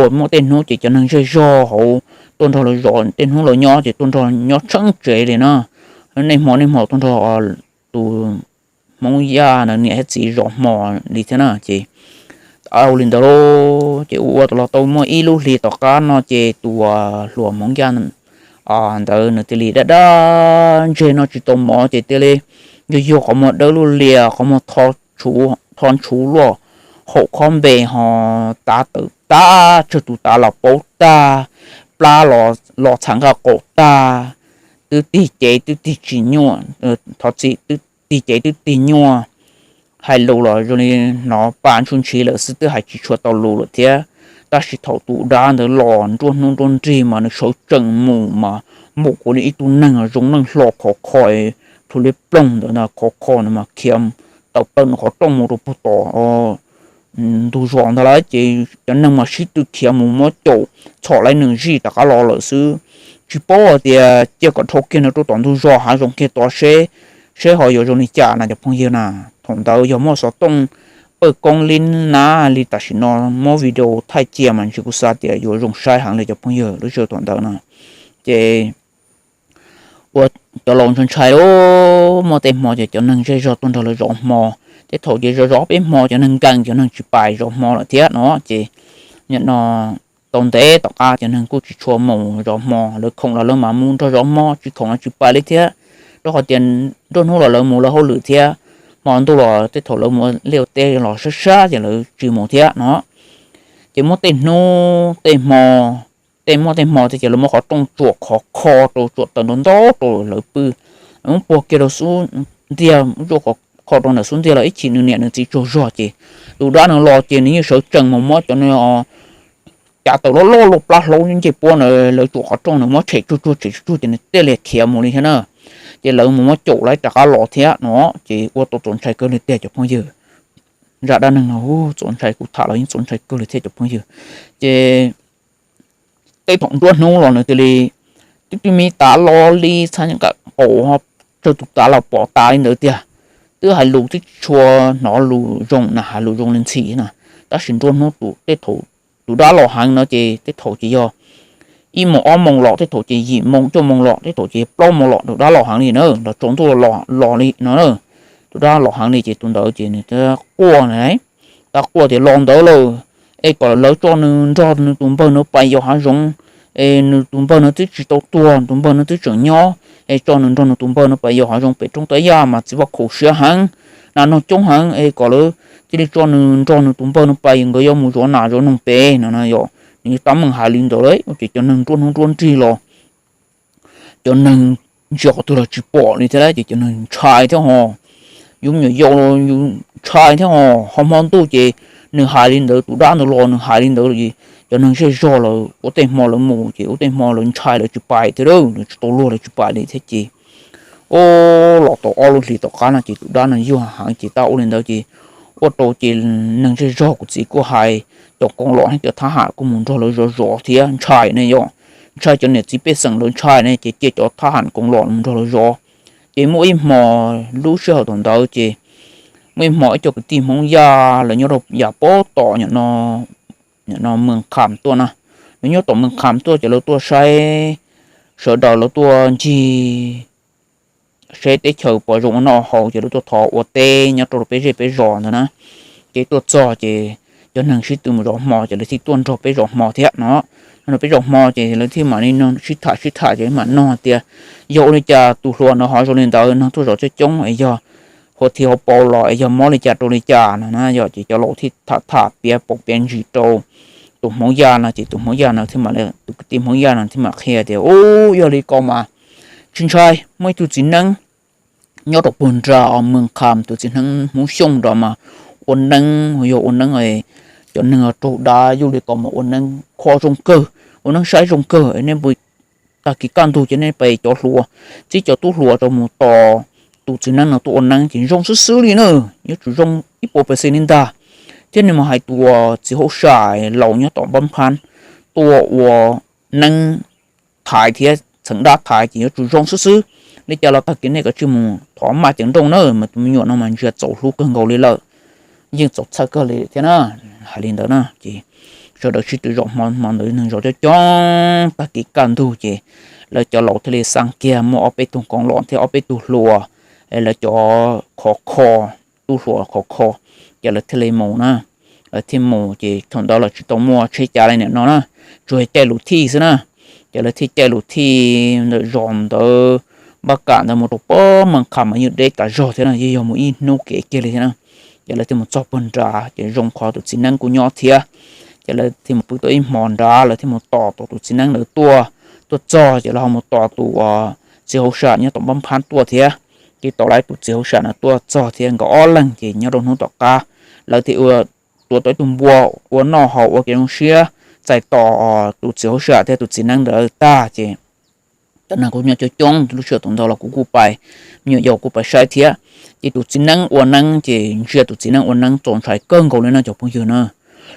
Muaj tej hnub ces cov neeg zej zog hauv tuaj nrog lawv zov, tej hnub lawv nyob ces tuaj nrog nyob tsheeb tsev li na. Nej hmo nej hmo tuaj nrog tus Hmoob Yaj no niam thiab txiv zov hmo li thiab na ces ua li ntawd lauj. Ces ua ua los tau muaj ib lub hlis tom qab no ces tus hluas Hmoob Yaj ntawd nws cia li dab dab ntseg noj tsis tau mov ces cia li yuag yuag qhov muag dawb lug lias, qhov muag tho ntshuv luaj, haum khob npe ho tav tawm tag, tsawg tus tav los paub tag, plab los txhav nqaj qaum tag, twb tig cev twb tig tsis nyuaj, thov txim, twb tig cev twb tig nyuaj, hais lus los zoo li hnov pa ntsuj ntshiv lawm xwb, twb hais tsis tshua tau lus lawm thiab. Tab sis thaum tus dab ntawd los nruab hnub nruab nrig mas nws sawv tsees mus mas mus kuv li ib tug neeg zoo neej hlo khov kho, plhu li ploog ntawd khov kho no mas khiav tawm plaws nws qhov rooj mus rau puag tom ntug zos ntag lauj. Ces cov neeg mas sib tw khiav mus muab caum txhom laib nws zij rov qab los lawm xwb. Tsis paub hais tias cia kom dhau kiag nws rau tom ntug zos hav zoov kiag tod seb, seb ho yuav zoo li cas na cov phooj ywg na. Thaum ntawd yog muaj xov tooj pawj koob lib nab li tam sim no muab video thaij cia mas ntshe kuv xav tias yuav zoo saib heev li cov phooj ywg lub sij hawm thaum ntawd na. Ces ua cov laus ntshai ntshai lauj, muaj tej hmo ces cov neeg zej zog tuaj nrog lawv zov hmo. Tej thaum ces zov zov peb hmo cov neeg nkees, cov neeg tsis pais zov hmo lawm thiab no ces nim no tau ntev tom qab cov neeg kuj tsis tshua mus zov hmo, lawv khoom los lawv mas mus nrog zov hmo, tsis khoom los tsis pais li thiab, rau qhov tias nruab hnub los lawv mus lawv hauj lwm thiab, hmo ntuj los tej thaum lawv mus ua liaj ua teb los sab sab ces lawv tsis mus thiab no. Ces muaj tej hnub tej hmo, tej muaj tej hmo ces lawv muab qhov rooj tsuam khov kho rau, tsuam tawm nrov ntaub rau lawv pw, muab puag kiag rau xub ntiag, muab tsuam khov kho rau ntawm xub ntiag los ib chim nws niam nws txiv tsaug zog ces tus dab no los ces nws yeej sawv tsees mus muab cov cav tawm loj loj luaj plab hlaub ncej puab na, lawv tsuam qhov rooj nws muab tshem tsuag tsuag tshem tsuag tsuag ces nws thiaj li khiav mus li thiab na. Ces lawv mus muab caum lawv rov qab los thiab no, ces ua tau txaus ntshai kawg li tiag cov phooj ywg. Zaj dab neeg no txaus ntshai, kuv tham los yeej txaus ntshai kawg li thiab cov phooj ywg. Ces tej thaum nruab hnub los nws cia li twb twb me tav los li txhab nqaj qaum, tsawg tus tav los pom tas li ntawd tiag. Twb hais lus twb tsis tshua hnov lus zoo na, hais lus zoo li ntxhi na, tab sis nruab hnub tej thaum tus dab los heev no ces tej thaum ces yog ib moos ob moos los, tej thaum ces yim moos cuaj moos los, tej thaum ces plaub moos los tus dab los heev li na, los tsaus ntuj los li no. Tus dab los heev li ces tus ntawd ces nws tab quaj na, tab quaj tias los ntawd lawm, es kom lawv tso nws nrog nws tus npawg no pais yos hav zoov, es nws tus npawg no twb tsis tau tuag, tus npawg no twb tseem nyob, es tso nws nrog nws tus npawg no pais yos hav zoov pem roob tab yaj mas txiv vaj khaum siab heev, nas noog coob heev, es kom lawv cia li tso nws nrog nws tus npawg no pais, nkawd yuav mus zov nas zov noog pem no na. Yog nws tab meeg hais li ntawd lawm ces cov neeg nruab hnub nruab nrig los cov neeg ntsia qhov twg los tsis pom li thiab ces cov neeg ntshai thiab ho, yus me nyuam yaus yus ntshai thiab ho. Ho hmo ntuj ces nws hais li ntawd, tus dab ntawd los nws hais li ntawd, cov neeg zej zog lawv ua tej hmo lawv mus ces ua tej hmo lawv ntshai lawv tsis pais thiab, lawv tsis tau luag lawv tsis pais li thiab ces o, los tau ob lub hlis tom qab no ces tus dab no yuag heev ces tab ua li ntawd ces ua rau ces neeg zej zog kuv txiv kuj hais cov koom los thiab cov thab ham kuj mus nrog lawv zov zov thiab ntshai ne yom, ntshai cov niam txiv pej xeem lawv ntshai ne ces cia cov thab ham koom los mus nrog lawv zov. Ces muaj ib hmo lub sij hawm thaum ntawd ces muaj ib hmo ib co kwv tij Hmoob Yaj lawv nyob rau yam pob tom no Mws Kham tuaj na, lawv nyob tom Mws Kham tuaj ces lawv tuaj saib, sawv daws lawv tuaj ncig saib teb chaws pom zoo ua noj haus ces lawv tuaj thov ua teb nyob rau peb zej peb zos ntawd na. Ces tuaj txog ces cov neeg sib tw mus zov hmo ces lawv thiaj tuaj nrog peb zov hmo thiab no. Nrog peb zov hmo ces lawv thiaj mam li sib tham sib tham ces mam nug tias yog ua li cas tus hluas no ho zoo li ntawd, neeg tuaj zov coob coob es yog hua thi hauv paus los es yog mob li cas rau li cas no na. Yog ces cov laus thiaj tham tham piav paus piav ntsis rau tus Hmoob Yaj no ces tus Hmoob Yaj no thiaj mam, tus kwv tij Hmoob Yaj no thiaj mam qhia tias ub, yog li ko mas tsis ntshai, muaj ib tug txiv neeb nyob rau puag nram Mws Kham, tus txiv neeb Hmoob Xyooj nrad mas ua neeb, yog ua neeb, cov neeg raug dab yuj li ko mas ua neeb kho zoo kawg, ua neeb saib zoo kawg, nej puas tag kis kaj ntug ces nej pab cov hluas, txib cov tub hluas rau mus tos tus txiv neeb no tuaj ua neeb ces zoo xwb xwb li na, yuav tsum zoo ib puas percent li ntag. Thiab nws mus hais tus txiv hauj sam laus nyob tom npab phab tuaj ua neeb thaiv thiab txheev dab thaiv ces yuav tsum zoo xwb xwb. Li cas los tag kis nej kav tsij mus thov maj ceev nrooj na, mas tus me nyuam no mas ntsia txaus hlub kawg nkaus li lawm, yeej txaus txhawj kawg li thiab na. Hais li ntawd na ces sawv daws sib tw zaum hmo, hmo ntawd neeg zov coob coob, tag kis kaj ntug ces lawv cov laus thiaj li xaj kiag muaj ob peb tug koom los thiab ob peb tug hluas, lawv cov khov kho, tub hluas khov kho, ces lawv thiaj li mus na. Lawv thiaj mus ces thaum ntawd los tsis tau muaj tsheb cav li nim no na, tsuas caij lus thij xwb na. Ces lawv thiaj caij lus thij ntawm zos ntawd, npab kam ntawd mus rau pem Meej Qha mas yeej deb tas zog thiab na, yeej yog mus ib hnub kev kiag li thiab na. Ces lawv thiaj mus txog puag nrad ces zoo qhov tus txiv neeb kuj nyob thiab. Ces lawv thiaj mus pw tau ib hmo nrad, lawv thiaj mus tos tus txiv neeb ntawd tuaj. Tuaj txog ces lawv ho mus tos tus txiv hauj sam nyob tom npab phab tuaj thiab. Ces tos lawv tus txiv hauj sam no tuaj txog thiab nkawd ob leeg ces nyob rau hnub tom qab lawv thiaj ua, tuav tau ib tug npua ua noj haus ua kev zoo siab txais tos tus txiv hauj sam thiab tus txiv neeb ntawd tag ces cov neeg kuj nyob coob coob, lub sij hawm thaum ntawd los kuv kuj pais, me nyuam yaus kuj pais saib thiab. Ces tus txiv neeb ua neeb ces ntsia tus txiv neeb ua neeb txaus ntshai kawg nkaus li no cov phooj ywg na.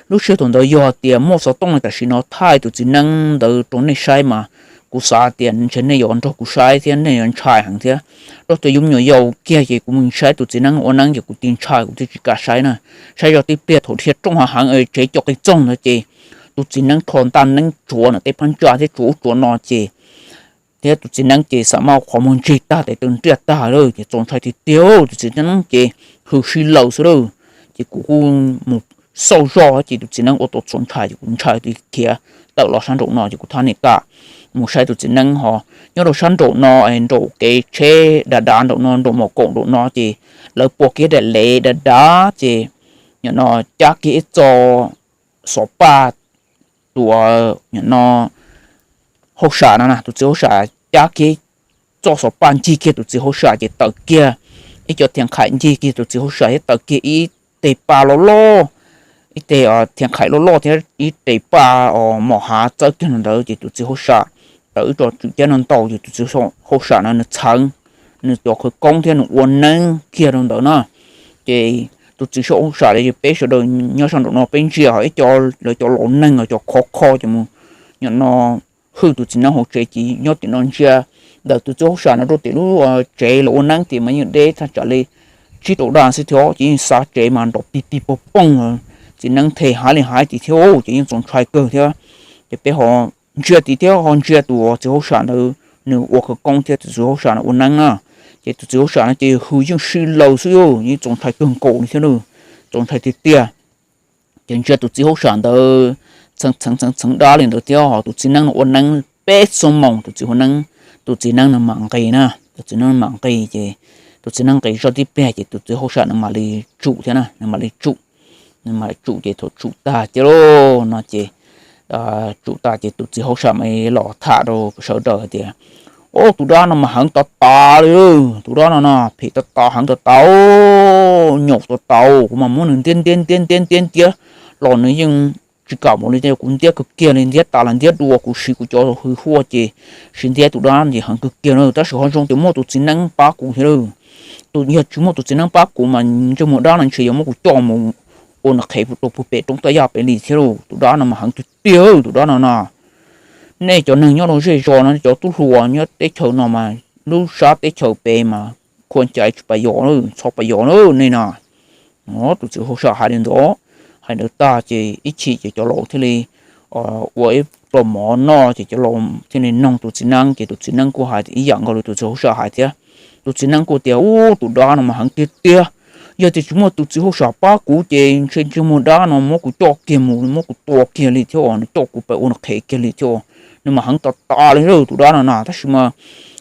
Lub sij hawm thaum ntawd yog tias muaj xov tooj li tam sim no thaij tus txiv neeb ntawd rau nej saib mas kuv xav tias ntshe nej yuav nrog kuv saib thiab nej yuav ntshai heev thiab. Rau tias yus me nyuam yaus kiag ces kuv mus saib tus txiv neeb ua neeb ces kuv tig ntshai kuv thiaj tsis kam saib na. Saib zoj tib pliag thaum dhia rooj hav heev tsev cov qis txoog ntawd ces tus txiv neeb rho ntaj neeb tsuav ntawm tej phab ntsa thiab tsuav ub tsuav no ces thiab tus txiv neeb ces xam maj qhov muag ntsig tag tes taw nriaj tag lawm ces txaus ntshai tiag tiag, tus txiv neeb ces hws si laws xwb lawm. Ces kuv kuj mus xauj zoj ces tus txiv neeb ua tau txaus ntshai ces kuv ntshai tias khiav tawm los sab nraum no ces kuv thiaj niam kam mus saib tus txiv neeb ho nyob rau sab nraum no, nraum kev tsheb dav dav nraum no, nraum mom kaum nraum no ces lawv pua kiag daim lev dav dav ces nim no cab kiag ib txoj xov paj, tus nim no hauj sam no na, tus txiv hauj sam cab kiag txoj xov paj ncig kiag tus txiv hauj sam ces tawm kiag ib co thiaj nqhaim ncig kiag tus txiv hauj sam thiab tawm kiag ib tes paj loj loj, ib tes thiaj nqhaim loj loj thiab ib tes paj mom hav txawb kiag ntawd ces tus txiv hauj sam tawm ib co tswm cab no ntaus ces tus txiv hauj sam no nws txheev nws cov khawv koob thiab nws ua neeb kiag rau ntawd na. Ces tus txiv hauj sam li peb sawv daws nyob sab nraum no peb ntsia ho ib co lawv cov laus neeg los cov khov kho ces mus nim no hwj tus txiv neeb hauv tsev ces nyob tim no ntsia ntawm tus txiv hauj sam no rau tim lub tsev los ua neeb tim mas yeej deb thaj tsam li tsib rau daj xwb thiab ces yeej xav tsev mas nrov pig pig pog pooj, txiv neeb them hav li hav tim thiab ces yeej txaus ntshai kawg thiab. Ces peb ho ntsia tim thiab ho ntsia tus txiv hauj sam ntawd nws ua khawv koob thiab tus txiv hauj sam no ua neeb na. Ces tus txiv hauj sam no ces hws yeej si laws xwb, yeej txaus ntshai kawg nkaus li thiab, txaus ntshai tiag tiag. Ces ntsia tus txiv hauj sam ntawd txheev txheev txheev dab li ntawd thiab ho tus txiv neeb no ua neeb peb xuab moos, tus txiv hauj neeb, tus txiv neeb no mam nqis na, tus txiv neeb mam nqis ces tus txiv neeb nqis zoj tib pliag ces tus txiv hauj sam no mam li tsum thiab na, nws mam li tsum, nws mam li tsum ces thaum tsum tag ces lauj no ces tsum tag ces tus txiv hauj sam mam li los tham rau sawv daws tias, Ub, tus dab no mas heev tas tas li, tus dab no no phem tas tas heev tas tas, nyaum tas tas, kuv mas muab nws ntiab ntiab ntiab ntiab ntiab ntiab los nws yeej tsis kam mus li, kuv ntiab kawg kiag li, ntiab tas los ntiab dua, kuv siv kuv cov hws huaj ces siv ntiab tus dab ces heev kawg kiag na, tab sis ho zoo tias muaj tus txiv neeb pab kuv thiab lauj. Tus yog tsis muaj tus txiv neeb pab kuv mas ntsej muag dab no ntshe yuav muab kuv coj mus ua nws qhev rau puag pem roob taj yaj pem li thiab lauj, tus dab no mas heev tiag tiag tus dab no na. Nej cov neeg nyob rau zej zos no, cov tub hluas nyob teb chaws no mas lub sab teb chaws pem mas khua ncais tsis pais yos, txhob pais yos nej na. Tus txiv hauj sam hais li ntawd, hais ntawd tag ces ib chim ces cov laus thiaj li ua ib pluas mov noj ces cov laus thiaj li noog tus txiv neeb ces tus txiv neeb kuj hais ib yam nkaus li tus txiv hauj sam hais thiab. Tus txiv neeb kuj tias, Ub, tus dab no mas heev tiag tiag. Yog tias tsis muaj tus txiv hauj sam pab kuv ces ntshe ntsej muag dab no muab kuv coj kiag mus, muab kuv tua kiag li thiab, nws coj kuv pais ua nws qhev kiag li thiab. Nws mas heev tas tas li lauj tus dab no na, tab sis mas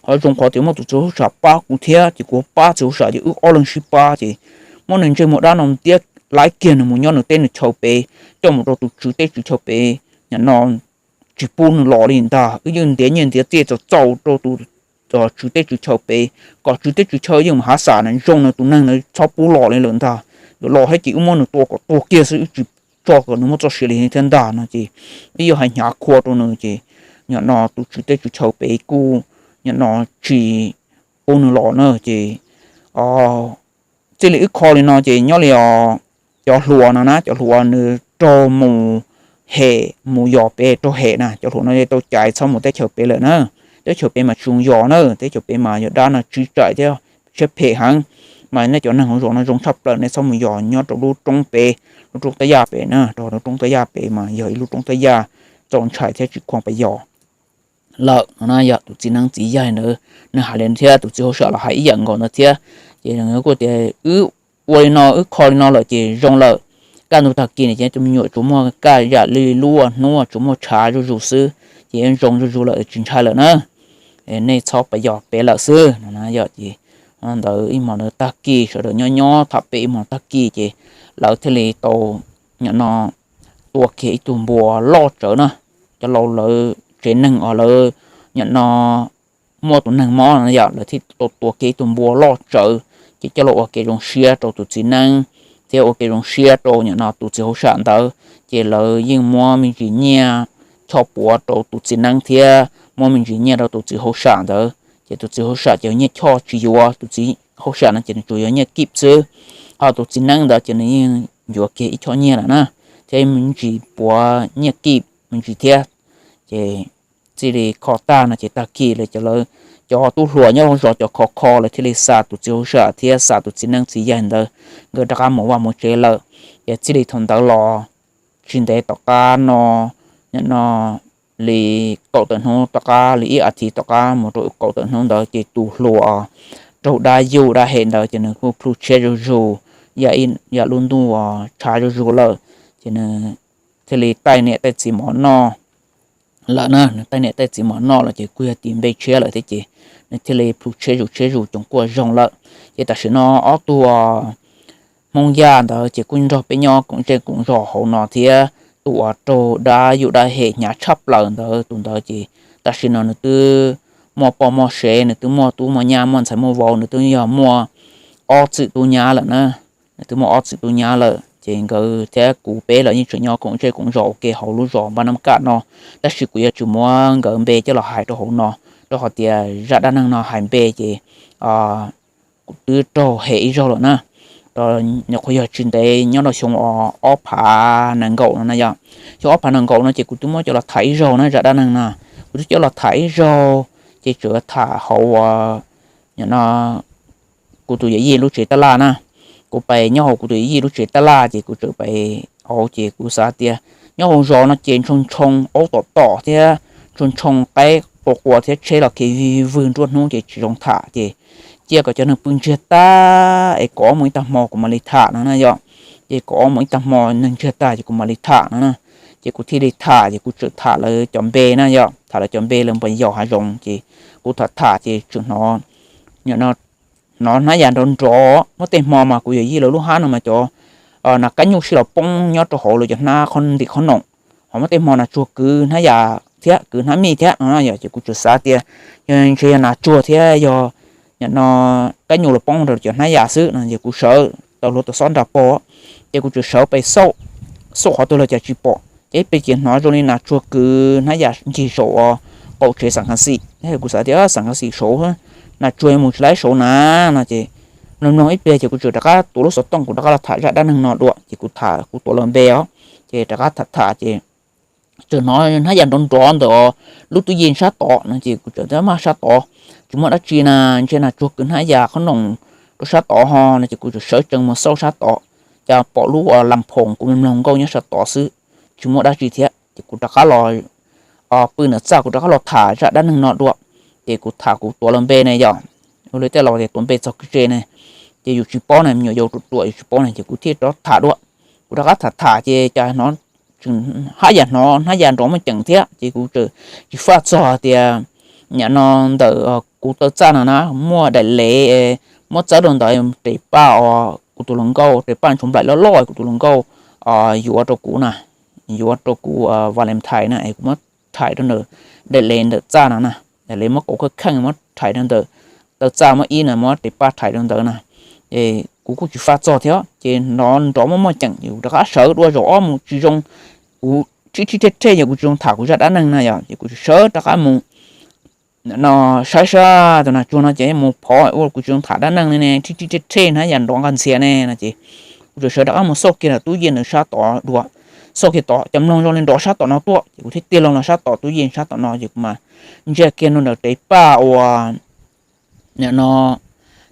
ho zoo qhov tias muaj tus txiv hauj sam pab kuv thiab ces kuv pab txiv hauj sam ces wb ob leeg sib pab ces muab nws ntsej muag dab no ntiab laib kiag nws mus nyob nws teb nws chaw pem, coj mus rau tus tswv teb tswv chaw pem, nim no tsis pub nws los li ntag, wb yeej ntiav nyiaj ntiav txiaj txaus txaus rau tus tswv teb tswv chaw pem, kom tswv teb tswv chaw yeej mus hav xam na zoo na, tus neeg na txhob pub los li lawm ntag, yuav los thiab ces wb muab nws tua kom tuag kiag xwb, wb tsis tso kom nws muaj txoj sia li thiab ntag no ces wb yuav hais hnyav khua rau nws ces nim no tus tswv teb tswv chaw pem kuj nim no tsis pub nws los na ces txij li wb kho li no ces nyob li os, cov hluas no na, cov hluas nws raug mus hem mus yos pem raug hem na, cov hluas no tau caiv txhob mus teb chaws pem lawm na. Teb chaws pem mas tsis zoo yos na, teb chaws pem mas yog dab no tsib tsaim thiab siab phem heev. Mas nej cov neeg hauv zos no zoo tshaj plaws nej txhob mus yos nyob rau lub roob pem, lub roob tab yaj pem na, rau lub roob tab yaj pem mas yog ib lub roob tab yaj txaus ntshai thiab tsis khoom pas yos lawm no na. Yog tus txiv neeb txiv yaig ntawd nws hais li thiab tus txiv hauj sam los hais ib yam nkaus ntawd thiab. Ces kuj tias wb ua li no wb kho li no lawm ces zoo lawm, kaj ntug tag kis no ces tus me nyuam tsuas muaj kaj yam li lub hnub tsuas muaj tshav zuj zus xwb, ces zoo zuj zus lawm tsis ntshai lawm na, nej txhob pas yos pem lawm xwb no. Yog ces ntawd ib hmos ntawd tag kis sawv daws nyob nyob tham pem ib hmos tag kis ces lawv thiaj li tau nim no tua kiag ib tug npua loj tsawv na. Cov laus lawv tsev neeg uas lawv nim no muaj tus neeg mob no yom, lawv thiaj tau tua kiag ib tug npua loj tsawv, ces coj los ua kev zoo siab rau tus txiv neeb thiab ua kev zoo siab rau nim no tus txiv hauj sam ntawd. Ces lawv yeej muab me ntsis nyiaj choj puav rau tus txiv neeb thiab muab me ntsis nyiaj rau tus txiv hauj sam ntawd. Ces tus txiv hauj sam ces nyiaj choj tsis yuav, tus txiv hauj sam no ces nws tsuas yuav nyiaj kib xwb. Ho tus txiv neeb ntawd ces nws yeej yuav kiag ib choj nyiaj lawm na, thiab me ntsis puav nyiaj kib me ntsis thiab. Ces txij li kho tag no ces tag kis lawv cov, lawv cov tub hluas nyob hauv zos cov khov kho lawv thiaj li xa tus txiv hauj sam thiab xa tus txiv neeb txiv yaig ntawd, nkawd rov qab mus vaj mus tsev lawm. Ces txij li thaum ntawd los tsis ntev tom qab no, nim no li kaum tawm hnub tom qab, li ib as thiv tom qab mus rau kaum tawm hnub ntawd ces tus hluas raug dab yuj dab hem ntawd ces nws kuj plhu tshiab zuj zus, yam lub ntuj tshav zuj zus lawm, ces nws thiaj li taij niam taij txiv mov noj lawm na. Nws taij niam taij txiv mov noj lawm ces kuj yog tis npe tshiab lawm thiab ces nws thiaj li plhu tshiab zus tshiab zus coom kuaj zoo lawm. Ces tam sim no ob tug Hmoob Yaj ntawd ces kuj nrog peb nyob koom zej koom zos hauv no thiab. Tus uas raug dab yuj dab hem hnyav tshaj plaws ntawd, tus ntawd ces tam sim no nws twb muaj poj muaj sev, nws twb muaj tub muaj nyab muaj ntxhais muaj vauv, nws twb yog muaj ob txwm tub nyab lawm na. Nws twb muaj ob txwm tub nyab lawm ces nkawd thiab kuv peb los yeej tseem nyob koom zej koom zos ua ke hauv lub zos Npab Nab Kaj no. Tab sis kuv yuav tsum muab nkawd npe coj los hais rau hauv no, rau qhov tias zaj dab neeg no hais npe ces kuv twb raug hem ib zaug lawm na. Nyuam qhuav yog tsis ntev nyob rau xyoo ob phav nees nkaum no na yom. Xyoo ob phav nees nkaum no ces kuv twb muab coj los tham ib zaug na zaj dab neeg no. Kuv twb coj los tham ib zaug ces tseem tham hauv nim no kuv tus yawm yij lub tsev tab laj na. Kuv pais nyob hauv kuv tus yawm yij lub tsev tab laj ces kuv tseem pais hauv ces kuv xav tias nyob hauv zos no ces ntshoo ntshoo aub tom tom thiab ntshoo ntshoo qaib qua qua thiab tsheb los kev vig vwg nruab hnub ces tsis zoo tham ces cia kom cov neeg pw ntsiag tag es kaum ob moos ib tag hmo kuv mam li tham no na yom. Ces kaum ob moos ib tag hmo neeg ntsiag tag ces kuv mam li tham no na. Ces kuv thiaj li tham ces kuv tseem tham lawv cov npe na yom, tham lawv cov npe lawv npam yos hav zoov ces kuv tham tham ces tseem hnov hnov hnab yas nrov nrov. Muaj tej hmo mas kuv yawm yij lawv lub hab no mas cov nas kab nyuj sij los poob nyob rau hauv lawv cov hnab qhov ntim qhov noom. Ho muaj tej hmo nas tsuag kwv hnab yas thiab kwv hnab mij thiab no yom. Ces kuv tseem xav tias yog ntshe yog nas tsuag thiab yog nim no kab nyuj los poob rau cov hnab yas xwb no ces kuv sawv tau hluav taws xob nra pog ces kuv tseem sawv pais xauj, xauj qhov twg los cas tsis pom ces ib pliag ces hnov zoo li nas tsuag kwv hnab yas ncig saum qaum tsev xam khav xim. Kuv xav tias xam khav xim saud nas tsuag mus tsis laib saud na no ces mloog mloog ib pliag ces kuv tseem rov qab tuav lub xov tooj kuv rov qab los tham zaj dab neeg no dua ces kuv tham kuv tuav lawv npe os. Ces rov qab tham tham ces tseem hnov hnab yas nrov nrov ntawm lub tub yej sab tod no ces kuv tseem tias mas sab tod tsis muaj dab tsi na, ntshe nas tsuag kwv hnab yas qhov noom rau sab tod ho no ces kuv tseem sawv tsees mus xauj sab tod. Cas pom lub las phoom kuv mloog nkauj nyob sab tod xwb, tsis muaj dab tsi thiab ces kuv rov qab los pw ntawm txaj kuv rov qab los tham zaj dab neeg no dua. Ces kuv tham kuv tuav lawv npe ne yom, ua li tej laus tias tuav npe txog kwv tse ne, ces yus tsis paub na, me nyuam yaus ruam ruam yus tsis paub na ces kuv thiaj rov tham dua. Kuv rov qab tham tham ces cas hnov, hab yam hnov hnab yas nrov muaj ceem thiab ces kuv tseem tsis faj txog tias nim no ntawm kuv taw txaj no na muaj daim lev muab txawb rau ntawd, tes paj os kuv tus hluas nkauj, tes paj tshuav nplaim loj loj kuv tus hluas nkauj yuav rau kuv na, yuav rau kuv Valentine na es kuv muab rhais rau ntawm daim lev ntawm txaj no na. Daim lev muab kauv kheej kheej muab rhais rau ntawm taw txaj, muab ib no muab tes paj rhais rau ntawd na. Es kuv kuj tsis faj txog thiab ces hnov nrov muaj muaj ceem ces kuv rov qab sawv dua zaum ob mus tsis zoo, kuv rhij rhij rhej rhej, yog kuv tsis zoo tham kuv zaj dab neeg na yom, ces kuv sawv rov qab mus no saib sab tus nas tsuag no ces mus phov ua kuv tsis zoo tham dab neeg li ne, rhij rhij rhej rhej na yam nrov nqa ntxhias ne no ces kuv txawm sawv rov qab mus xauj kiag ntawm tub yej ntawm sab tod dua, xauj kiag tod cov mloog zoo li nrov sab tom no tuaj ces kuv thiaj tig loo los sab tom tub yej sab tom no ces kuv mas ntsia kiag ntua ntawm tes paj uas no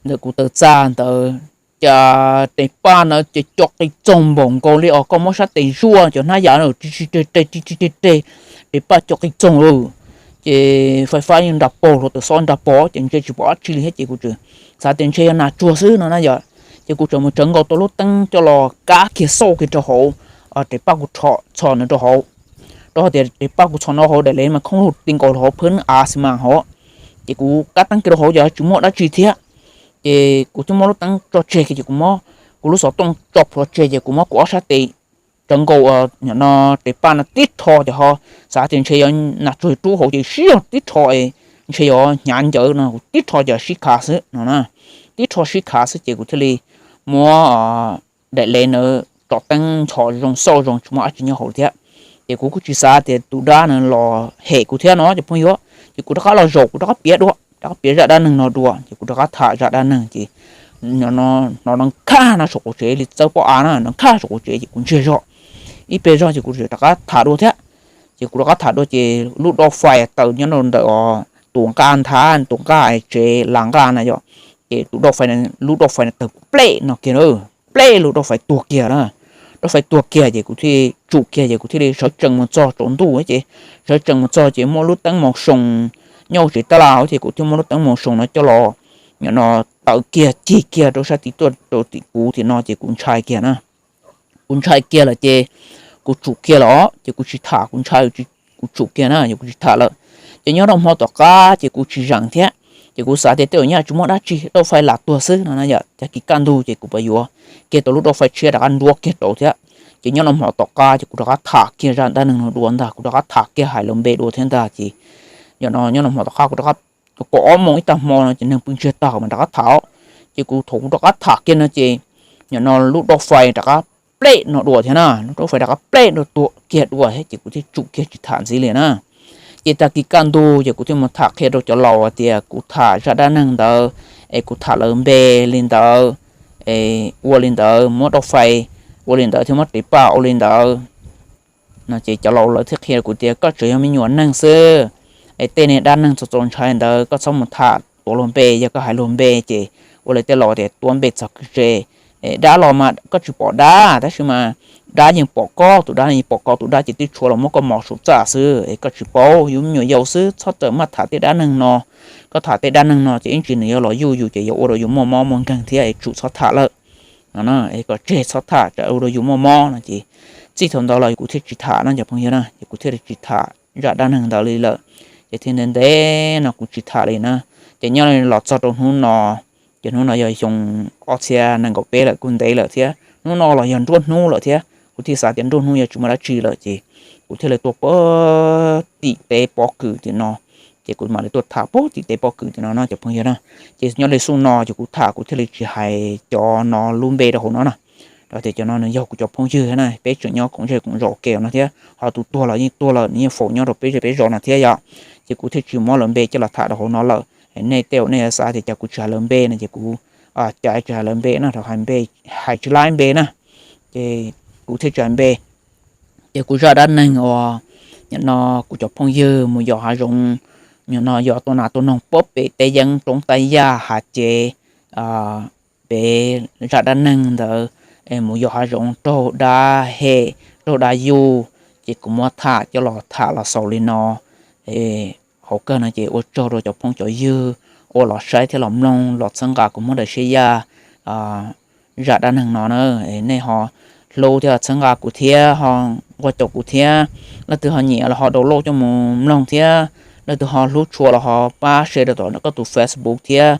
ntawm kuv taws txaj ntawd, cas tes paj ntawd ces co qis txoog npaum nkaus li os koj muab sab tes zuaj cov hnab yam rhij rhij rhej rhej, tes paj co qis txoog lawm. Ces fais fab yeej nra paug hluav taws xob nra paug ces ntshe tsis pom dab tsi li thiab ces kuv txawm xav tias ntshe yog nas tsuag xwb no na yom. Ces kuv txawm mus tsawv nkaus tau lub teeb coj los kab kiag xauj kiag rau hauv tes paj kuv txhos ntawd rau hauv, rau qhov tias tes paj kuv txhos no hauv daim lev mas khoob lug ti nkaus hauv phab av xi mas hauv. Ces kuv kab teeb kiag rau hauv ces tsis muaj dab tsi thiab. Ces kuv thiaj muab lub teeb tso tseg kiag ces kuv muab kuv lub xov tooj tso plhuav tseg ces kuv muab kuv ob sab tes tsawv nkaus no tes paj no tib rho ces ho xav tias ntshe yog nas tsuag rub hauv ces sib zog tib rho, ntshe yog hnyav ncawv no kuv tib rho ces sib khav xwb no na. Tib rho sib khav xwb ces kuv thiaj li muab daim lev ntawd tso teeb nchos zoo xauj zoo tsis muaj dab tsi nyob hauv thiab. Ces kuv kuj tsis xav tias tus dab no los hem kuv thiab no cov phooj ywg, ces kuv rov qab los zaum kuv rov qab piav dua, rov qab piav zaj dab neeg no dua ces kuv rov qab tham zaj dab neeg ces hnov no nkhaj no saum qaum tsev li txawb pob av na, nkhaj saum qaum tsev ces kuv ntsiag zog ib pliag zog ces kuv rov qab tham dua thiab. Ces kuv rov qab tham dua ces lub dab fais tawm nyob rau ntawm tus nqaj nthav, tus nqaj tsev las nqaj na yom, ces tus dab fais, lub dab fais tawm plej no kiag, plej lub dab fais tuag kiag na. Dab fais tuag kiag ces kuv thiaj tsum kiag ces kuv thiaj li sawv tsees mus txog tsaus ntuj ces sawv tsees mus txog ces muaj lub teeb mos zoo nyob tsev tab laj ces kuv thiaj muab lub teeb mos zoo no coj los no tawm kiag cig kiag rau sab tid tuaj rau tim kuv tim no ces kuv ntshai kiag na. Kuv ntshai kiag lawm ces kuv tsum kiag lawm os ces kuv tsis tham, kuv ntshai, kuv tsum kiag na ces kuv tsis tham lawm. Ces nyob rau hmo tom qab ces kuv tsis zeem thiab, ces kuv xav tias tej zaum nyaj tsis muaj dab tsi, dab fais lam tuag xwb no na yom. Tag kis kaj ntug ces kuv pab yuav kiag tau lub dab fais tshiab rov qab nruab kiag rau thiab. Ces nyob rau hmo tom qab ces kuv rov qab tham kiag zaj dab neeg no dua ntag, kuv rov qab tham kiag hais lus npe dua thiab ntag ces yog no nyob rau hmo tom qab kuv rov qab kaum ob moos ib tag hmo no ces neeg pw ntsiag tag mas rov qab tham. Ces kuv thaum kuv rov qab tham kiag no ces yog no lub dab fais rov qab plej no dua thiab na, lub dab fais rov qab plej no tuag kiag dua thiab ces kuv thiaj tsum kiag tsis tham ntxiv li na. Ces tag kis kaj ntug ces kuv thiaj mus tham qhia rau cov laus tias kuv tham zaj dab neeg ntawd es kuv tham lawv npe li ntawd, ua li ntawd muab dab fais ua li ntawd thiab muab tes paj ua li ntawd no ces cov laus lawv thiaj qhia kuv tias koj tseem yog me nyuam neeg xwb, es tej niag dab neeg txaus txaus ntshai ntawd koj txhob mus tham tuav luag npe, yog koj hais luag npe ces ua li tej laus tias tuav npe txog kwv tse. Dab los mas koj tsis pom dab tab sis mas dab yeej pom koj, tus dab yeej pom koj, tus dab ces twb tshuav los muab koj mos saum txaj xwb es koj tsis paub, yus me nyuam yaus xwb txhob txawm maj tham tej dab neeg no. Koj tham tej dab neeg no ces ib ntsis nws yuav los yuj yus ces yuav ua rau yus muaj mob muaj nkeeg thiab es tsum txhob tham lawm no, es kom tseg txhob tham tsam ua rau yus muaj mob no ces txij thaum ntawd los kuv thiaj tsis tham no cov phooj ywg na, ces kuv thiaj li tsis tham zaj dab neeg ntawd li lawm. Ces thiaj ntev ntev no kuv tsis tham li na. Ces nyob los txog rau hnub no, ces hnub no yog xyoo ob txhiab nees nkaum peb lawm, kuj ntev lawm thiab, hnub no los yog nruab hnub lawm thiab, kuv thiaj xav tias nruab hnub yog tsis muaj dab tsi lawm ces kuv thiaj li tuaj pab tim teb pob kws tim no. Ces kuv mam li tuaj tham pab tim teb pob kws tim no no cov phooj ywg na. Ces nyob li xub no ces kuv tham kuv thiaj li tsis hais cov no lub npe rau hauv no na, rau tias cov no nws yog kuv cov phooj ywg na, peb tseem nyob koom zej koom zos ua ke no thiab, ho tus tuag los yeej tuag lawm, nws yeej faus nyob rau peb zej peb zos no thiab yom. Ces kuv thiaj tsis muab lawv npe coj los tham rau hauv no lawm. Nej tej zaum nej yuav xav tias cas kuv tsis hais lawv npe no ces kuv cas tsis hais lawv npe no, rau hais npe, hais tsis laib npe na, ces kuv thiaj tsis hais npe. Ces kuv zaj dab neeg uas nim no kuv cov phooj ywg mus yos hav zoov, nim no yos tua nas tua noog puag pem teb yeeb roob taj yaj hav cev, peb zaj dab neeg ntawd, mus yos hav zoov raug dab hem raug dab yuj, ces kuv muab tham coj los tham los xaus li no. Hauv kawg no ces ua tsaug rau cov phooj cov ywg uas los saib thiab los mloog los txhawb nqa kuv Hmoob Dawm Siab Yaj zaj dab neeg no na. Nej ho hlub thiab txhawb nqa kuv thiab ho nquag caum kuv thiab, leej twg ho nyiam los ho download coj mus mloog thiab, leej twg ho hlub tshua los ho pab share rau tom koj tus Facebook thiab.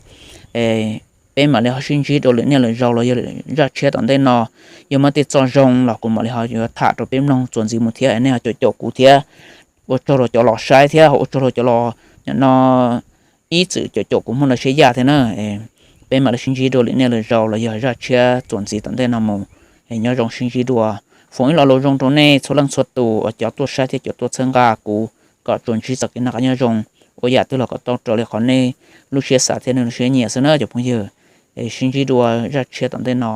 Peb mam li ho sib ntsib dua lwm niaj lwm zaus los yog zaj tshiab tom ntej no. Yog muaj tej txoj zoo los kuv mam li ho yuav tham rau peb mloog txuas ntxiv mus thiab, nej ho caum caum kuv thiab. Ua tsaug rau cov los saib thiab ho ua tsaug rau cov los nim no ib txwm caum caum kuv Hmoob Dawm Siab Yaj thiab na. Peb mam li sib ntsib dua lwm niaj lwm zaus los yog zaj tshiab txuas ntxiv tom ntej no mus. Nyob zoo sib ntsib dua. Foom ib lo lus zoo rau nej txhua leej txhua tus uas cov tuaj saib thiab cov tuaj txhawb nqa kuv kom tsuas ntsib txoj kev noj qab nyob zoo ua yam twg los kom tau raws li qhov nej lub siab xav thiab nej lub siab nyiam xwb na cov phooj ywg. Es sib ntsib dua zaj tshiab tom ntej no.